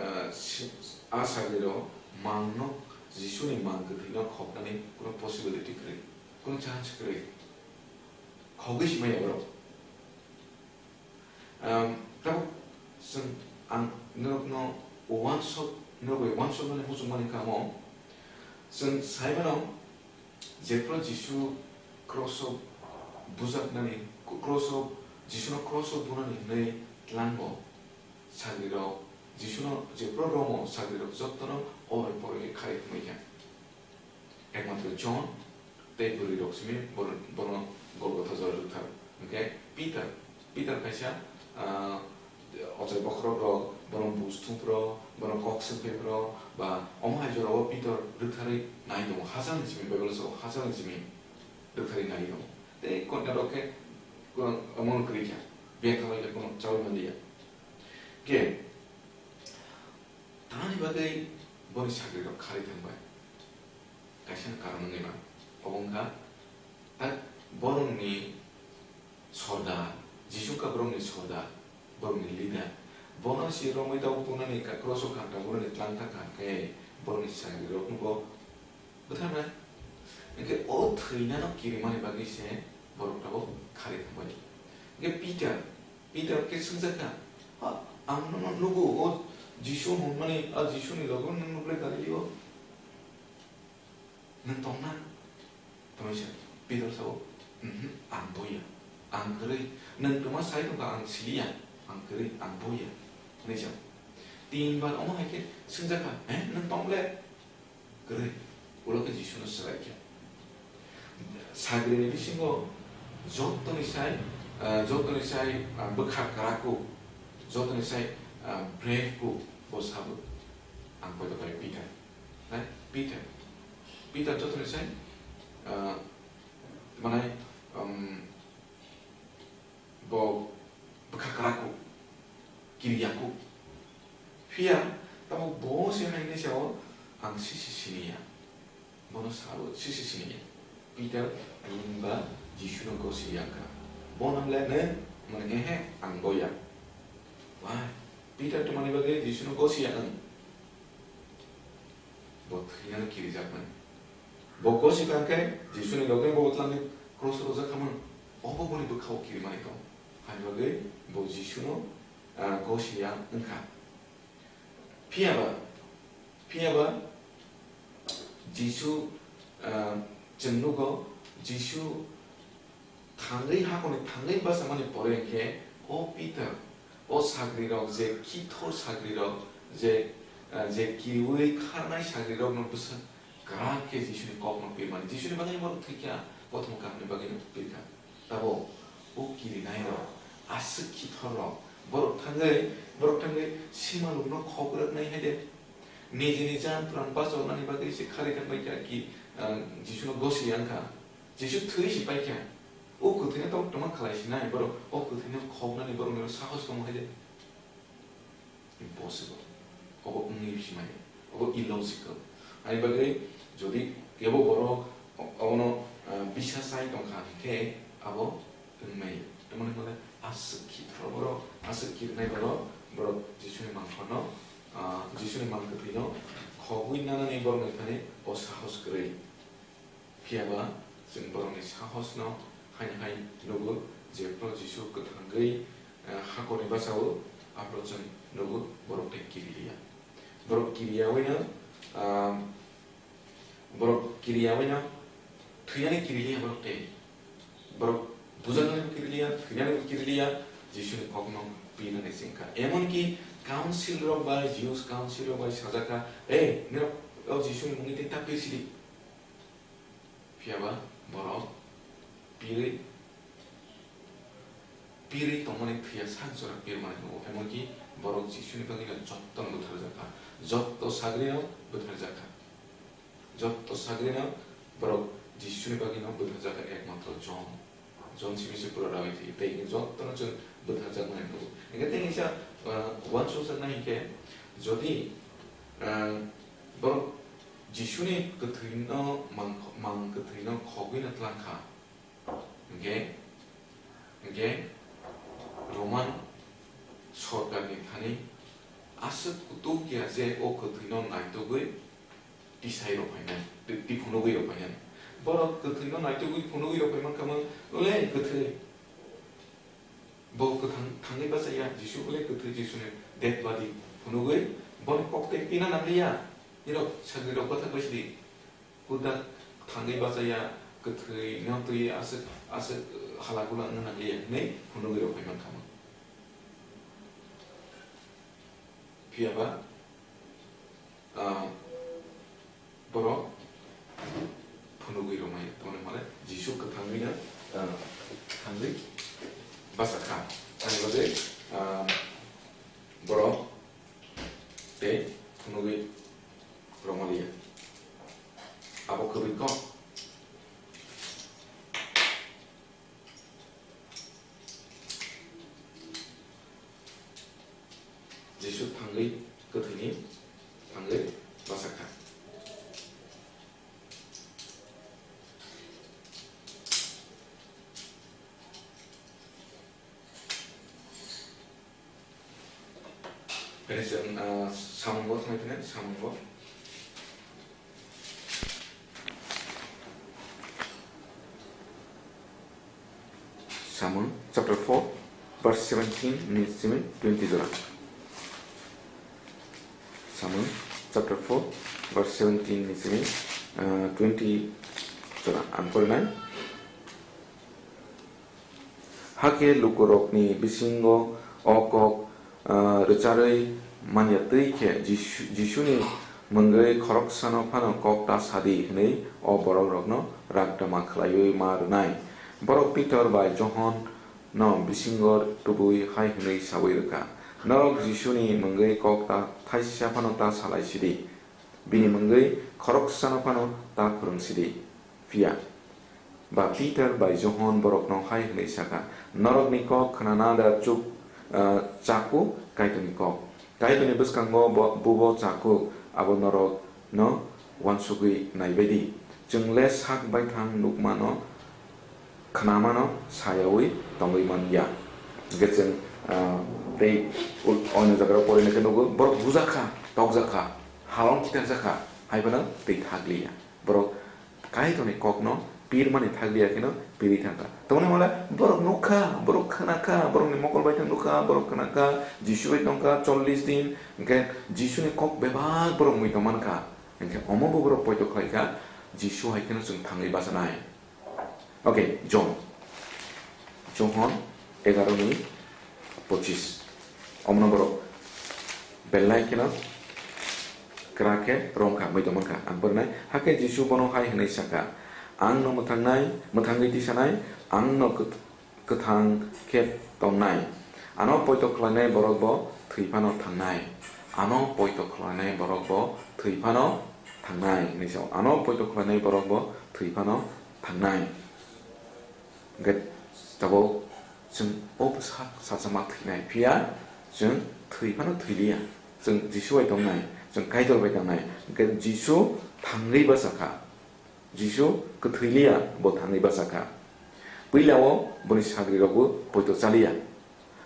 ah, si-, a sagri rok mang no, Jisu ni mang kwthwi no khoknani kuno possibility kwrwi, kuno chance kwrwi. Khogwi si maya borok. Ehm, tabuk chwng ang norokno uansuk, norok bai uansukmani muchungmani kamo, chwng sai mano, jephru Jisu cross-o bujaknani, cross-o, Jisuno cross-o bunani hwnwi tlango sagrirok, Jisuno jephru romo sagrirok jottono o bai porwi kharwi thumwi kha. Ekmatro John tei bwrwi rok simi bor-, bono Golgotha jora rwkha. Hwnkhe Peter, Peter kaisa, ah, ochai bokhorok rok, bono bus thumphro, bono kok swngphaiphro, ba omo hai jorao Peter rwktharwi nai tongo. Hachal ni simi Bible o sao, hachal ni simi rwktharwi nai tongo. Tei konna rok khe, ko-, omo kwrwi kha, beng kha bai khe bono chaui manliya. Khe, tamni bagwi boni sagrirok kharwi thangbai? Kaisa karon wngwi mano. Obo wngkha, tak borokni sordar, Jisu wngkha borokni sordar, borokni leader. Bono si romwi tabuk tongnani ka-, cross-o kha, tabukni tlang ta kha khe borokni sagrirokno bo bwtharnai. Hwnkhe o thwinano kirimani bagwi se borok tabuk kharwi thangbai. Hwnkhe Peter, Peter khe swngjak kha, "Ha, ang nono nugo, o Jisu hwnmani, a Jisuni logo nwng nuklai Galileo?" Nwng tongna? Tongwi sa, Peter sao, "Mhm, ang boya, ang kwrwi. Nwng twma sai tongkha, ang siliya, ang kwrwi, ang boya," hwnwi sa. Tinbar omo hai khe swngjak kha, "He, nwng tong le?" Kwrwi. Ulo khe Jisuno swrai kha. Sagrini bisingo jottoni sai, ah, jottoni sai, ah, bwkha kwraku, jottoni sai, ah, brave ku, bo sabo, ang poito kari Peter. Hai, Peter. Peter joto ni sai, ah, manai um, bo bwkha kwraku, kiriyaku. Phiya tabuk bo se hai hinwi sao, "Ang sisi siniya." Bono sao, "Sisi siniya." Peter, "Ang ba Jisuno gosi ya wngkha." Bo nang le nang, mane, "Ehe, ang bo ya." Why? Peter twmani bagwi Jisuno gosi ya wng? Bo thwinani kirijakmani. Bo gosi tangkhe Jisuni loge bo twlangwi cross o rwjak khamung. Obo boni bwkhao kirimani tong. Hani bagwi bo Jisuno, ah, gosi ya wngkha. Phiyaba, phiyaba Jisu, ah, chwng nugo, Jisu thangwi, hakhorni thangwi bachamani pore hinkhe o Peter, o sagrirok, je kithor sagrirok, je, ah, je kiriui kharnai sagrirokno bwswk kwrak khe Jisuni kokno pirmani. Jisuni bagwi borok thwikha, kothoma kahamni bagwino pirkha. Tabuk o kirinairok, aswk kithorrok, borok thangwi, borok thangwi simalokno khok rwknai hai de. Nijini jan pran bachornani bagwi se khari khe bai kha ki, ah, Jisuno gosi ya wngkha. Jisu thwi si paikha. O kwthwino tok tongma khlai sinai borok, o kwthwino khoknani borokni sahos tongo hai de. Impossible. Obo wngwi simaya. Obo illogical. Ani bagwi jodi kebo borok o-, obono, ah, bisa sai tongkha hinkhe abo wngmaya. Tamoni hwnle aswk khithor borok, aswk kirinai borok, borok Jisuni mangkhorno, ah, Jisuni mangkwthwino khogwi nanani borokni thani o sahos kwrwi. Phiyaba chwng borokni sahosno haino hai nugo, jephru Jisu kwthangwi, eh, hakorni bachao, aphuru chwng nugo borok tei kiriliya. Borok kiriyawino, ah, borok kiriyawino thwinani kiriliya borok tei. Borok bujaknani kiriliya, thwinani kiriliya, Jisuni kokno pinani chengkha. Emonki council rok bai, Jews council rok bai sajakha, "Eh, nirok o Jisuni mungwi tei ta pir sidi." Phiyaba borok pirwi, pirwi tongmani thwiya sak jora pirmani nugo, emonki borok Jisuni bagwino jottono butharjakha, jotto sagrino butharjakha, jotto sagrino borok Jisuni bagwino butharjakha, ekmatro Jon. Jon simi se pura rawi thwi, tei hwnwi jottono chwng bwtharjakmani nugo. Hingkhe tei kaisa, ah, uansukjaknai hinkhe, jodi, ah, borok Jisuni kwthwino mang-, mang kwthwino khogwino twlang kha, hinkhe, hinkhe Roman sorkarni thani aswk kutuk ya je o kwthwino naitugwi tisai rok phainai, ti-, ti phunugwi rok phainai. Borok kwthwino naitugwi phunugwi rok phaimankha mung, le kwthwi. Bo kwthang thangwi bachaya, Jisu le kwthwi, Jisuni dead body phunugwi, boni kok tei pina nangliya. Nirok sagrirok bwthak bai sidi. Huda thangwi bachaya, kwthwino twi aswk, aswk hala gula wngna nangliya, hinwi phunugwi rok phaimankha mung. Phiyaba, ah, borok phunugwi romai, tamni hwnmale Jisu kwthangwino, ah, thangwi bachakha. Ani bagwi, ah, borok tei phunugwi romaliya. Abo kwrwi kok. Jisu thangwi kwthwini thangwi bachakha. Phene chwng, ah, samungo thangwi phene, samungo. Samung chapter four, verse seventeen ni simi twenty jora. Samung chapter four, verse seventeen ni simi, ah, twenty jora. Ang porinai. Hakhe lukurokni bisingo o kok, ah, rwcharwi manya twi khe Jisu-, Jisuni mungwi khoroksano phano kok ta sadi hwnwi o borokrokno rakdama khlaiwi ma rwnai. Borok Pitor bai Johonno bisingo tubui hai hwnwi saui rwkha, "Norok Jisuni mungwi kok ta thaisa phano ta salai sidi, bini mungwi khoroksano phano ta phwrwng sidi." Phiya Ba Peter bai Johon borokno hai hwnwi sa kha, "Norokni kok khnana da chuk, ah, chaku Kaitorni kok? Kaitorni bwskango bo, bubo chaku, abo norokno uansugwi naibai di. Chwng le sak baithang nukmano, khnamano sayaui tongwi man ya." Hwnkhe chwng, ah, tei ul-, ono jaga porina khe nugo, borok bujakha, tokjakha, halong khitarjakha, hai phano twi thakliya. Borok Kaitorni kokno pirmani thakliya kheno pirwi thangkha. Tamoni hwnle borok nukha, borok khnakha, borokni mokol bai thang nukha, borok khnakha, Jisu bai tongkha chollish din, hwnkhe Jisuni kok bebak borok mui tongmankha. Hwnkhe omo bo borok poito khlaikha, Jisu hai kheno chwng thangwi bachanai. Okay, John. Johon egaroni pochis. Omno borok belai kheno kwrak khe romkha, mui tongmankha. Ang porinai, hakhe Jisu bono hai hwnwi sakha, "Ang no mwthangnai, mwthangwi tisanai, ang no kwth-, kwthang khe tongnai. Ano poito khlainai borok bo thwi phano thangnai. Ano poito khlainai borok bo thwi phano thangnai," hwnwi sao. Ano poito khlainai borok bo thwi phano thangnai. Hwnkhe tabuk chwng o bwsak sachama thwinai, phiya chwng thwi phano thwiliya. Chwng Jisu bai tongnai, chwng Kaitor bai tongnai. Hwnkhe Jisu thangwi bachakha. Jisu kwthwiliya, bo thangwi bachakha. Puilao boni sagrirokbo poito chaliya.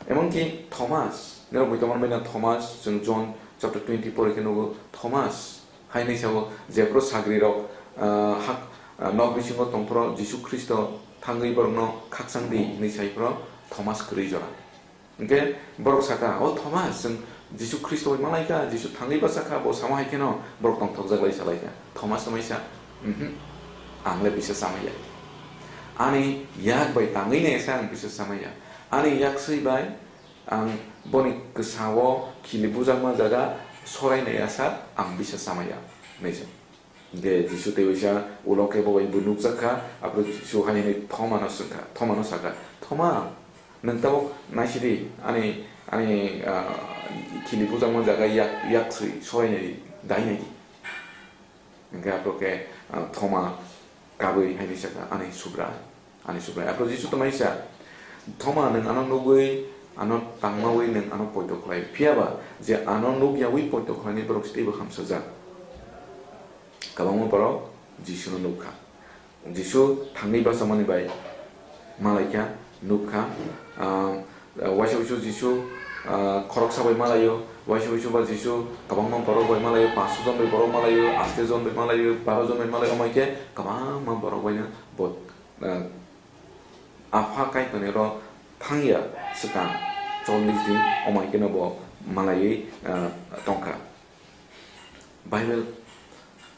Emonki Thomas, norok bai tongmani bai no Thomas, chwng John chapter twenty pore khe nugo, Thomas hai hwnwi sao, jephru sagrirok, ah, hak, ah, nok bisingo tongphuru Jisu Khristo thangwi borokno khakchang di hwnwi saiphuru Thomas kwrwi jora. Hwnkhe borok sakha, "O Thomas, chwng Jisu Khristo bai malaikha, Jisu thangwi bachakha," bo sama hai kheno borok tongthokjak lai salaikha. Thomas tongmai sa, "Mhm, ang le bisa chamaya. Ani yak bai tangwi naisa ang bisa chamaya. Ani yak swi bai ang boni kwsao khili bujakma jaga sorainai asa ang bisa chamaya," hwnwi sa. Hwnkhe Jisu tei waisa ulo khe bo bai bo nukjak kha, aphuru Jisu hai hwnwi Thomano swngkha, Thomano sakha, "Thoma, nwng tabuk naisidi, ani, ani, ah, khili bujakma jaga yak, yak swi sorainai dai nai di?" Hwnkhe aphuru khe, ah, Thoma kabui hai hwnwi sakha, "Ani Subrai, ani Subrai." Aphuru Jisu tongmai sa, "Thoma, nwng ano nugwi, ano tangmawi nwng ano poito khlai. Phiya ba je ano nukyawi poito khlainai borok se teibo hamsajak." Kwbangma borok Jisuno nukha. Jisu thangwi bachamani bai malaikha, nukha. Ah, waisa waisa Jisu, ah, khoroksa bai malaio, waisa waisa ba Jisu kwbangma borok bai malaio, panch jon bai borok malaio, aste jon bai malaio, baro jon bai malaio, omo hai khe kwbangma borok baino bo, ah, Apha Kaitorni oro thangya swkang chollish din, omo hai kheno bo malaiwi, ah, tongkha. Bible,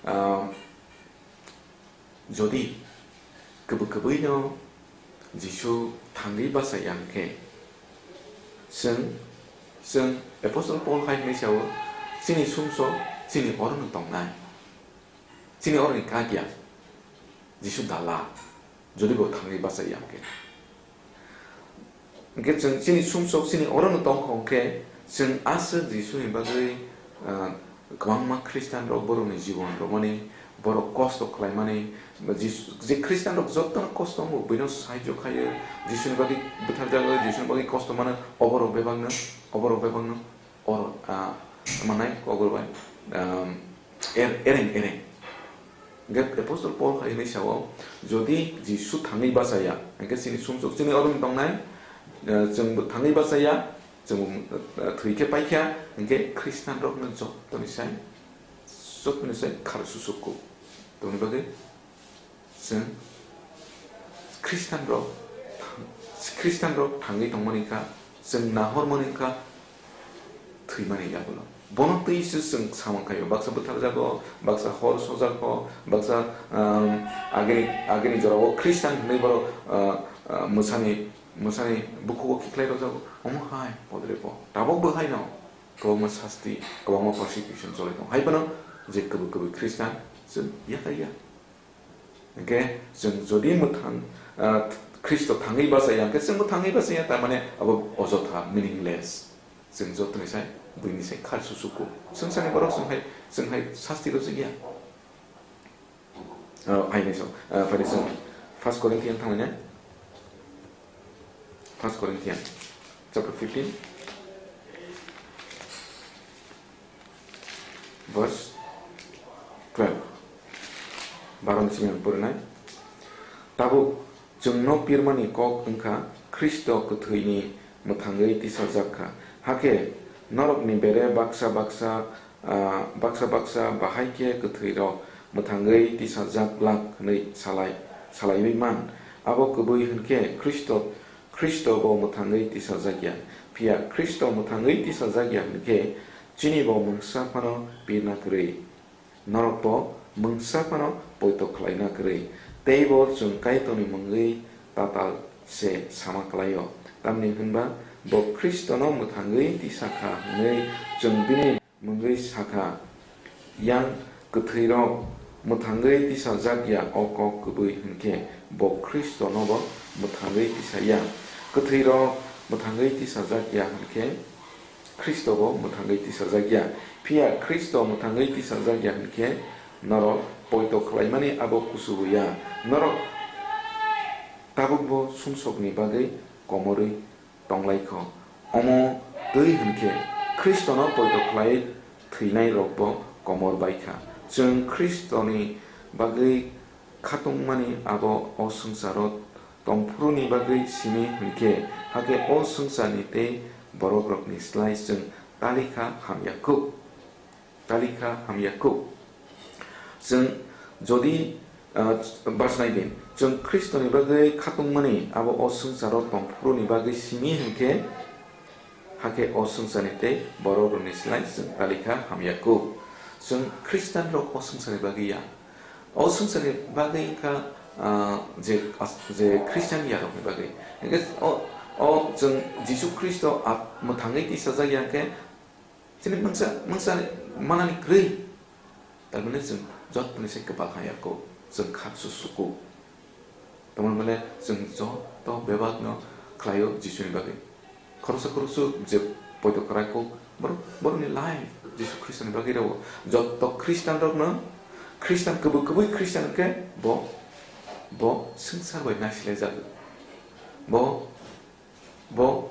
ah, jodi kwbwi kwbwino Jisu thangwi bachaya hwnkhe, chwng, chwng Apostle Paul hai hwnwi sao, "Chini sumsok chini orono tongnai, chini oroni kakya Jisu dalal, jodi bo thangwi bachaya hwnkhe." Hwnkhe chwng chini sumsok chini orono tongkha hwnkhe, chwng aswk Jisuni bagwi, ah, kwbangma Khristanrok borokni jibon romani, borok kosto khlaimani, Jisu, je Khristanrok jotono kosto wngo, buino sahajyo khaio, Jisuni bagwi butharjago, Jisuni bagwi kosto mano, oborok bebakno, oborok bebakno. Oro, ah, manai kok bai, um, er-, ereng, ereng. Hwnkhe Apostle Paul hai hwnwi sao, jodi Jisu thangwi bachaya, hwnkhe chini sumsok chini oro wng tongnai, eh, chwngbo thangwi bachaya, chwngbo, eh, thwi khe paikha, hwnkhe Khristanrokno jottoni sai, jottoni sai khar susukgo. Tamoni bagwi Chwng Khristanrok, Khristanrok thangwi tongmani kha, chwng nahormani kha thwimani yagulo. Bono twi se chwng samung khaio, baksa bwtharjago, baksa hor sojago, baksa, um, agini, agini jorao Khristan hwnwi borok, uh, uh, mwsani, mwsani bukhugo khiklai rwjago. Omo hai podre po. Tabok bo haino kwbangma sasti, kwbangma persecution choli tongo. Hai phano je kwbwi kwbwi Khristan chwng yakarya. Hwnkhe chwng jodi mwthang, ah, Khristo thangwi bachaya, hwnkhe chwngbo thangwi bachaya, tamani abo ojotha, meaningless. Chwng jotoni sai, buini sai khar susuku. Swngcharni borok chwng hai, chwng hai sasti rwjakya. Ah, hai ni so, ah, phai ni so. First Corinthian thanglaina. First Corinthian chapter fifteen, verse twelve. Baro ni simi ang porinai. Tabuk chwngno pirmani kok wngkha Khristo kwthwini mwthangwi tisajak kha. Hakhe norokni bere baksa baksa, ah, baksa baksa bahai khe kwthwirok mwthangwi tisajak glak hwnwi salai, salaiwi man. Abo kwbwi hwnkhe Khristo, Khristo bo mwthangwi tisajak ya. Phiya Khristo mwthangwi tisajak ya hwnkhe chini bo mungsa phano pirna kwrwi. Norok bo mungsa phano poito khlaina kwrwi, tei bo chwng Kaitorni mungwi tatal se sama klaio. Tamni hwnba bo Khristono mwthangwi tisa kha hwnwi chwng bini mungwi sa kha. Yang kwthwirok mwthangwi tisajak ya o kok kwbwi hwnkhe bo Khristono bo mwthangwi tisa ya. Kwthwirok mwthangwi tisajak ya hwnkhe Khristo bo mwthangwi tisajak ya. Phiya Khristo mwthangwi tisajak ya hwnkhe norok poito khlaimani abo kusugo ya. Norok tabukbo sumsokni bagwi komorwi tonglaikho. Omo twi hwnkhe Khristono poito khlaiwi thwinairokbo komor bai kha. Chwng Khristoni bagwi khatungmani abo o swngcharo tongphuruni bagwi simi hwnkhe, hakhe o swngcharni tei borokrokni slai chwng talikha hamya kuk. Talikha hamya kuk. Chwng jodi, ah, verse nineteen, chwng Khristoni bagwi khatungmani abo o swngcharo tongphuruni bagwi simi hwnkhe, hakhe o swngcharni tei borokrokni slai chwng talikha hamya kuk. Chwng Khristanrok o swngcharni bagwi ya. O swngcharni bagwi wngkha, ah, je, je Khristian yarokni bagwi. Hwnkhe o, o chwng Jisu Khristo ap-, mwthangwi tisajak ya hwnkhe chini mungsa, mungsa manani kwrwi. Tamni chwng jottoni se kwpal hamya kuk, chwng khaksu suku. Tamni mane chwng joto bebakno khlaio Jisuni bagwi. Khoroksa khoroksa je poito khlai kuk, borok, borokni life Jisu Khristoni bagwi rwo. Joto Khristanrokno, Khristan kwbwi kwbwi Khristan khe bo, bo swngchar bai naisilaijak. Bo Bo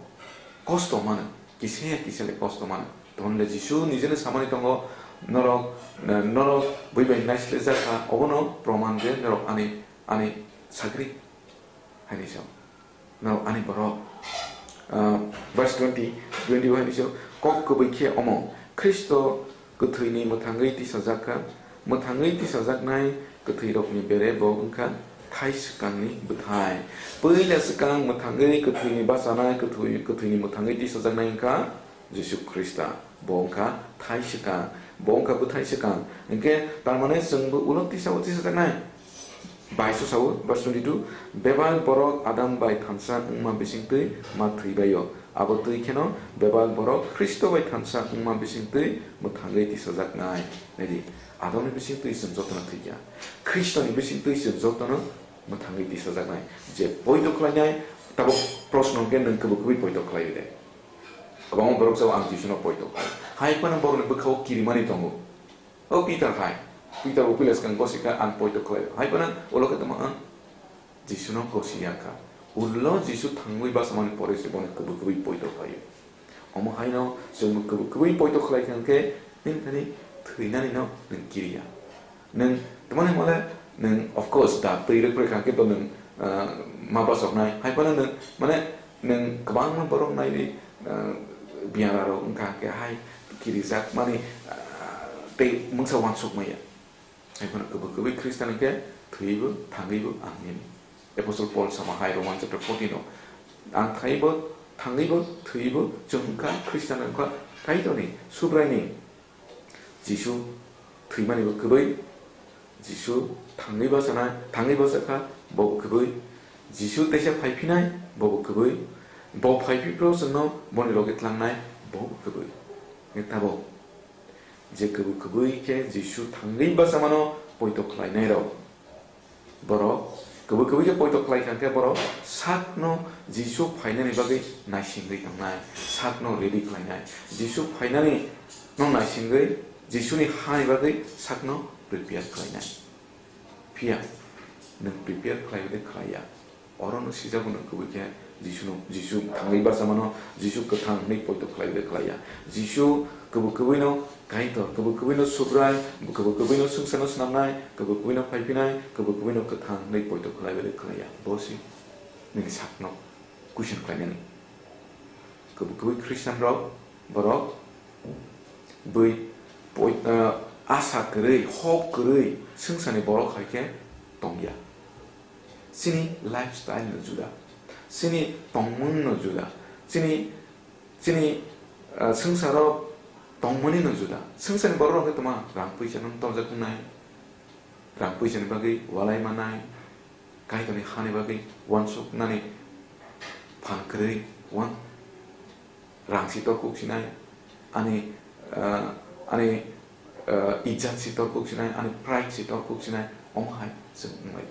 kosto mano, kisa ya kisa le kosto mano. Tongmani le Jisu nijeno samani tongo, "Norok, eh, norok bui bai naisle jakha, obono proman je norok ani, ani sagri," haini sao. Norok ani borok. Ah, verse twenty, twenty haini sao, kok kwbwi khe omo, Khristo kwthwini mwthangwi tisajak kha. Mwthangwi tisajaknai kwthwirokni bere bo wngkha thai swkangni bwthai. Puila swkang mwthangwi kwthwini bachanai, kwthwi-, kwthwini mwthangwi tisajaknai wngkha Jisu Khrista. Bo wngkha thai swkang, bo wngkha bwthai swkang. Hwnkhe tamani chwngbo ulo tisa-o tisajaknai. Baisu sao, verse twenty-two, "Bebak borok Adam bai thansa wngma bisingtwi ma thwibaio. Abo twi kheno bebak borok Khristo bai thansa wngma bisingtwi mwthangwi tisajaknai." Naidi, Adamni bisingtwi chwng jotono thwikya. Khristoni bisingtwi chwng jotono mwthangwi tisajaknai. Je poito khlainai, tabuk proshno hwnkhe nwng kwbwi kwbwi poito khlaio de? Kwbangma borok sao ang Jisuno poito khlai. Hai phano borokni bwkhao kirimani tongo. O Peter hai, Peter bo puila swkang gosi kha, "Ang poito khlai." Hai phano ulo khe tongma ang Jisuno gosi ya kha. Ulo Jisu thangwi bachamani pore se bono kwbwi kwbwi poito khlaio. Omo haino chwngbo kwbwi kwbwi poito khlai kha hwnkhe nini thani thwinani no nwng kiriya. Nwng tamani mole nwng, of course, da twi rwk rwk kha hwnkhe to nwng, ah, ma bachoknai. Hai phano nwng, mane, nwng kwbangma borok naiwi, ah, biyara rok wngkha hwnkhe hai kirijak mani, ah, tei mungsa uansuk maya. Hai phano kwbwi kwbwi Khristan hwnkhe thwibo thangwibo ang nini. Apostle Paul sama hai Roman chapter fourteen o, "Ang thaibo, thangwibo, thwibo chwng wngkha Khristan wngkha Kaitorni, Subraini." Jisu thwimani bo kwbwi, Jisu thangwi bachana, thangwi bachakha, bo bo kwbwi. Jisu teisa phaiphinai, bo bo kwbwi. Bo phaiphipro chwngno boni logi tlangnai, bo bo kwbwi. Tabuk je kwbwi kwbwi khe Jisu thangwi bachamano poito khlainairok. Borok kwbwi kwbwi khe poito khlai kha khe borok sakno Jisu phainani bagwi naisingwi tongnai, sakno ready khlainai. Jisu phainani no naisingwi Jisuni hani bagwi sakno prepare khlainai. Phiya Nwng prepare khlai bai khlai ya. Oro no sijago nwng kubui khe Jisu no, Jisu thangwi bachamano, Jisu kwthang hwnwi poito khlai bai khlai ya. Jisu kubui kubui no Kaitor, kubui kubui no Subrai, kubui kubui no swngchar no swnamnai, kubui kubui no phaiphinai, kubui kubui no kwthang hwnwi poito khlai bai khlai ya. Bo se nini sakno question khlainani. Kubui kubui Christian rok, borok bui poi-, ah, asa kwrwi, hok kwrwi swngcharni borok hai khe tongya. Chini lifestyle no juda, chini tongmung no juda, chini, chini, ah, swngcharo tongmani no juda. Swngcharni borok rok khe tongma rang puisa no torjak wngnai, rang puisa ni bagwi walai manai, Kaitorni hani bagwi uansuknani phan kwrwi uan-, rang si torkuk sinai, ani, ah, ani, ah, ijat si torkuk sinai, ani pride si torkuk sinai, omo hai chwng wnglai.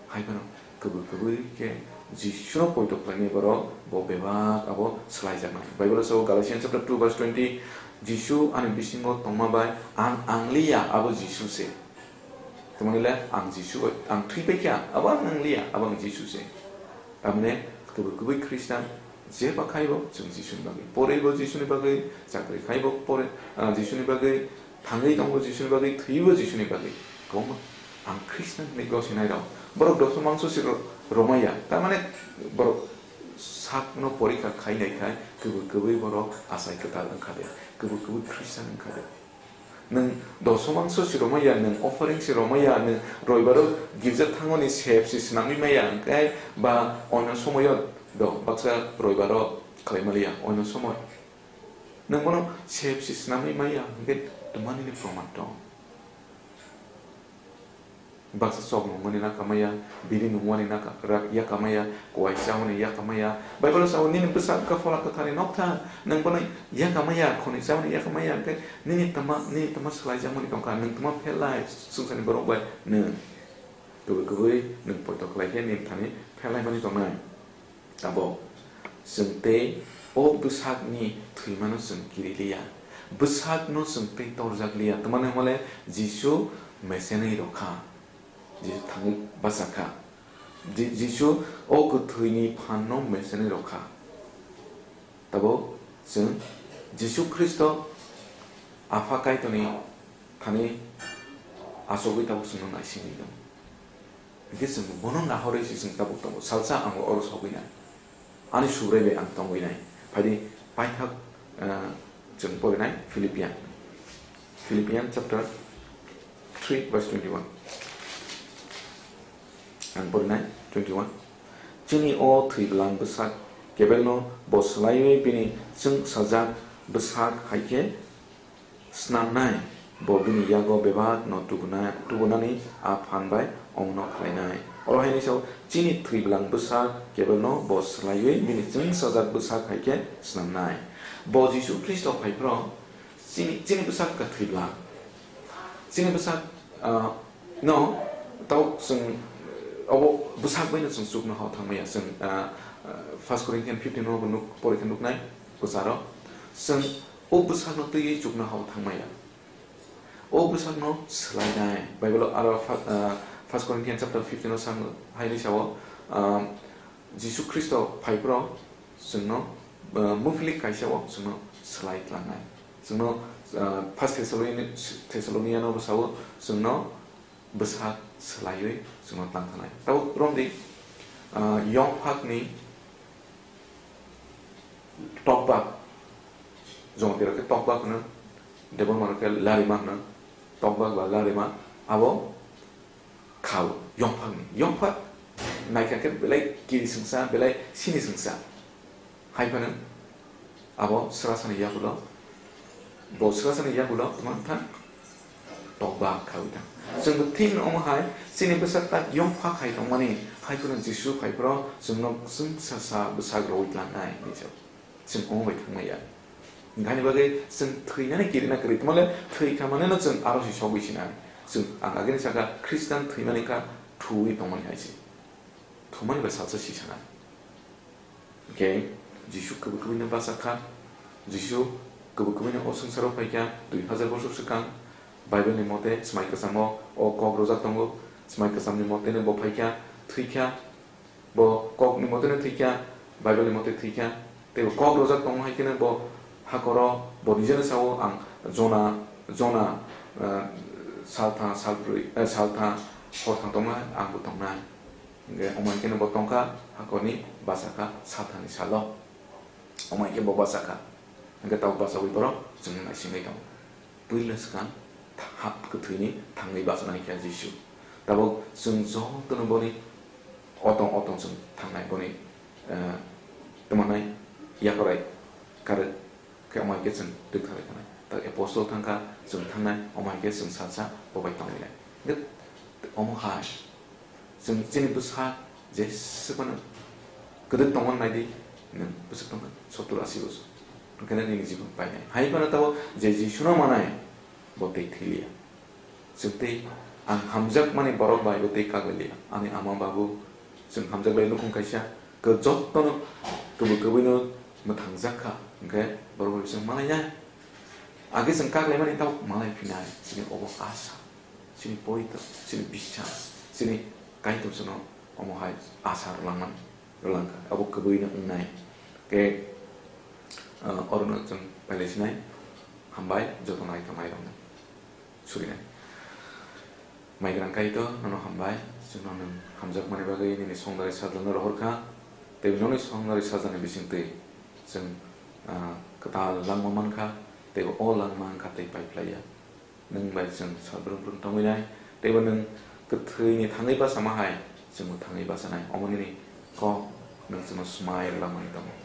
Hai phano kubui kubui khe Jisuno poito khlainai borok bo bebak abo swlaijaknai. Bible-o sao Galatians chapter two verse twenty, "Jisu ani bisingo tongma bai ang ang liya, abo Jisu se." Tamoni le ang Jisu bai, ang thwi bai kha, abo ang ang liya, abo ang Jisu se. Tamni kubui kubui Christian jeba khai bo chwng Jisuni bagwi. Porwi bo Jisuni bagwi, chakri khai bo pore, ah, Jisuni bagwi, thangwi tongo Jisuni bagwi, thwi bo Jisuni bagwi. Kwbangma ang Christian hinwi gosinai rok. Borok doso mangso si ro-, romaya. Tamani borok sakno porikha khainai khai, kubui kubui borok achai kwtal wngkha de, kubui kubui Christian wngkha de. Nwng doso mangso si romaya, nwng offering si romaya, nwng roibaro girja thangmani sep si swnamwi maya, hwnkhe ba ono somoyo do baksa roibaro khlai maliya, ono somoi. Nwng bono sep si swnamwi maya, hwnkhe twmani ni proman tong. Baksa chok nungmani naka maya, biri nungmani naka, ra-, yaka maya, kwai chamani yaka maya. Bible sao nini bwsa wngkha phola kwthar ni nokthar, nwng bono yaka maya, khoni chamani yaka maya, hwnkhe nini tama, nini tama swlaijakmani tongkha, nwng tama phelai swngcharni borok bai nwng. Kubui kubui nwng poito khlai khe nini thani phelaimani tongnai. Abo chwng tei o bwsakni thwimano chwng kiri liya, bwsakno chwng tei torjak liya, twmani hwnmale Jisu mesenwi rw kha, Jisu thangwi bacha kha, Ji-, Jisu o kwthwini phanno mesenwi rw kha. Tabuk chwng Jisu Khristo Apha Kaitorni thani achugwi tabuk chwngno naisingwi tongo. Hingke chwng bono nahorwi se chwng tabuk tongo. Salsa ang oro sogwi nai. Ani Subrai bai ang tongwi nai. Phaidi paithak, ah, chwng porinai Philippian. Philippian chapter three verse twenty-one. Ang porinai twenty-one. Chini o thwi bwlang bwsak kebelno bo swlaiwi bini chwngsajak bwsak hai khe snamnai, bo bini yago bebak no tubuna-, tubunani a phan bai ongno khlainai. Oro hai ni sao, chini thwi bwlang bwsak kebelno bo swlaiwi bini chwngsajak bwsak hai khe snamnai. Bo Jisu Khristo phai phro chini, chini bwsak ka thwi bwlang. Chini bwsak, ah, no, tau chwng, obo bwsak bai no chwng chukno hao thangmaya. Chwng, ah, ah, First Corinthians fifteen no bo nuk, pore khe nuknai, bwsaro. Chwng o bwsakno twiwi chukno hao thangmaya. O bwsakno swlainai. Bible-o aro fa-, ah, First Corinthians chapter fifteen o sang hai ni sao, ah, Jisu Khristo phai phro chwngno, ah, muphili kaisa o chwngno swlai tlangnai. Chwngno, ah, First Thessalonian-, Thessalonian o bwsao chwngno bwsak swlaiwi chwngno tlang thanai. Tabuk romdi, ah, yongphakni tokbak, Jamatirok khe tokbak hwno, Debbarmarok khe larima hwno, tokbak ba larima, abo khao, yongphakni. Yongphak naikha khe belai kiri swngsa, belai sini swngsa. Hai phano abo srasani yagulo, bo srasani yagulo tongma wngkha tokbak khawi thang. Chwngbo thik no omo hai chini bwsak tak yongphak hai tongmani, hai phano Jisu phai phro chwngno chwngsasa bwsak rwi tlangnai hinwi sao. Chwng omo bai thangmaya. Hingkhe ani bagwi chwng thwinani kirina kwrwi, tamo le thwi kha maneno chwng aro se sogwi sinai. Chwng ang agini saka Khristan thwimani kha thuwi tongmani hai se. Thumani bai salsa si sana. Hingkhe Jisu kubui kubui no bachak kha. Jisu kubui kubui no o swngcharo phai kha dui hajar bosor swkang. Bible ni mote swmai kwchamo o kok rwjak tongo. Smai kwchamni moteno bo phaikha, thwikha, bo kokni moteno thwikha, Bible ni mote thwikha, tei bo kok rwjak tongma hai kheno bo hakoro bo nijeno sao, "Ang Jona, Jona, eh, saltha, salbrwi, eh, saltha, hortha tongnai, ang bo tongnai." Hingke omo hai kheno bo tongkha, hakorni bachakha salthani salo. Omo hai khe bo bachakha. Hingke tabuk bachaui borok chwngno naisingwi tongo. Puila swkang ha-, kwthwini thangwi bachana khe Jisu. Tabuk chwng jotono boni otong otong chwng thangnai, boni, eh, tongmanai yakorai karwi khe omo hai khe chwng rwktharwi thangnai. Ta apostol thangkha, chwng thangnai, omo hai khe chwng salsa bo bai tongwi lai. Hingke omo hai Chwng chini bwsak jeswkano kwdwk tongmani naidi, nwng bwswk tongkha sottur asi bosor. Hwnkhe nini jibon painai. Hai phano tabuk je Jisuno manai, bo tei thwilia. Chwng tei ang hamjakmani borok bai bo tei kaglilia. Ani ama babu, chwng hamjak lai nukhung kaisa, kw-, jottono kwbwi kwbwino mwthangjak kha, hwnkhe borok bai chwng malainai. Age chwng kaklaimani tabuk malai phinai, chini obo asa. Chini poito, chini biswas, chini Kaitor chwngno omo hai asa rwlangmani, rwlangkha, abo kwbwino wngnai. Khe, ah, orono chwng pailaisinai, hambai, joto naithok nairokno surinai. Maigrang Kaitor, nono hambai, chwngno nwng hamjakmani bagwi nini songdari sajlano rohorkha, tei noni songdari sajlani bisingtwi chwng, ah, kwtal langma mankha, tei o langma wngkha tei paiphlaiya. Nwng bai chwng sal brwng brwng tongwi nai, teibo nwng kwthwini thangwi bachama hai chwngbo thangwi bachanai. Omo nini kok nwng chwngno swmai rwlangmani tongo.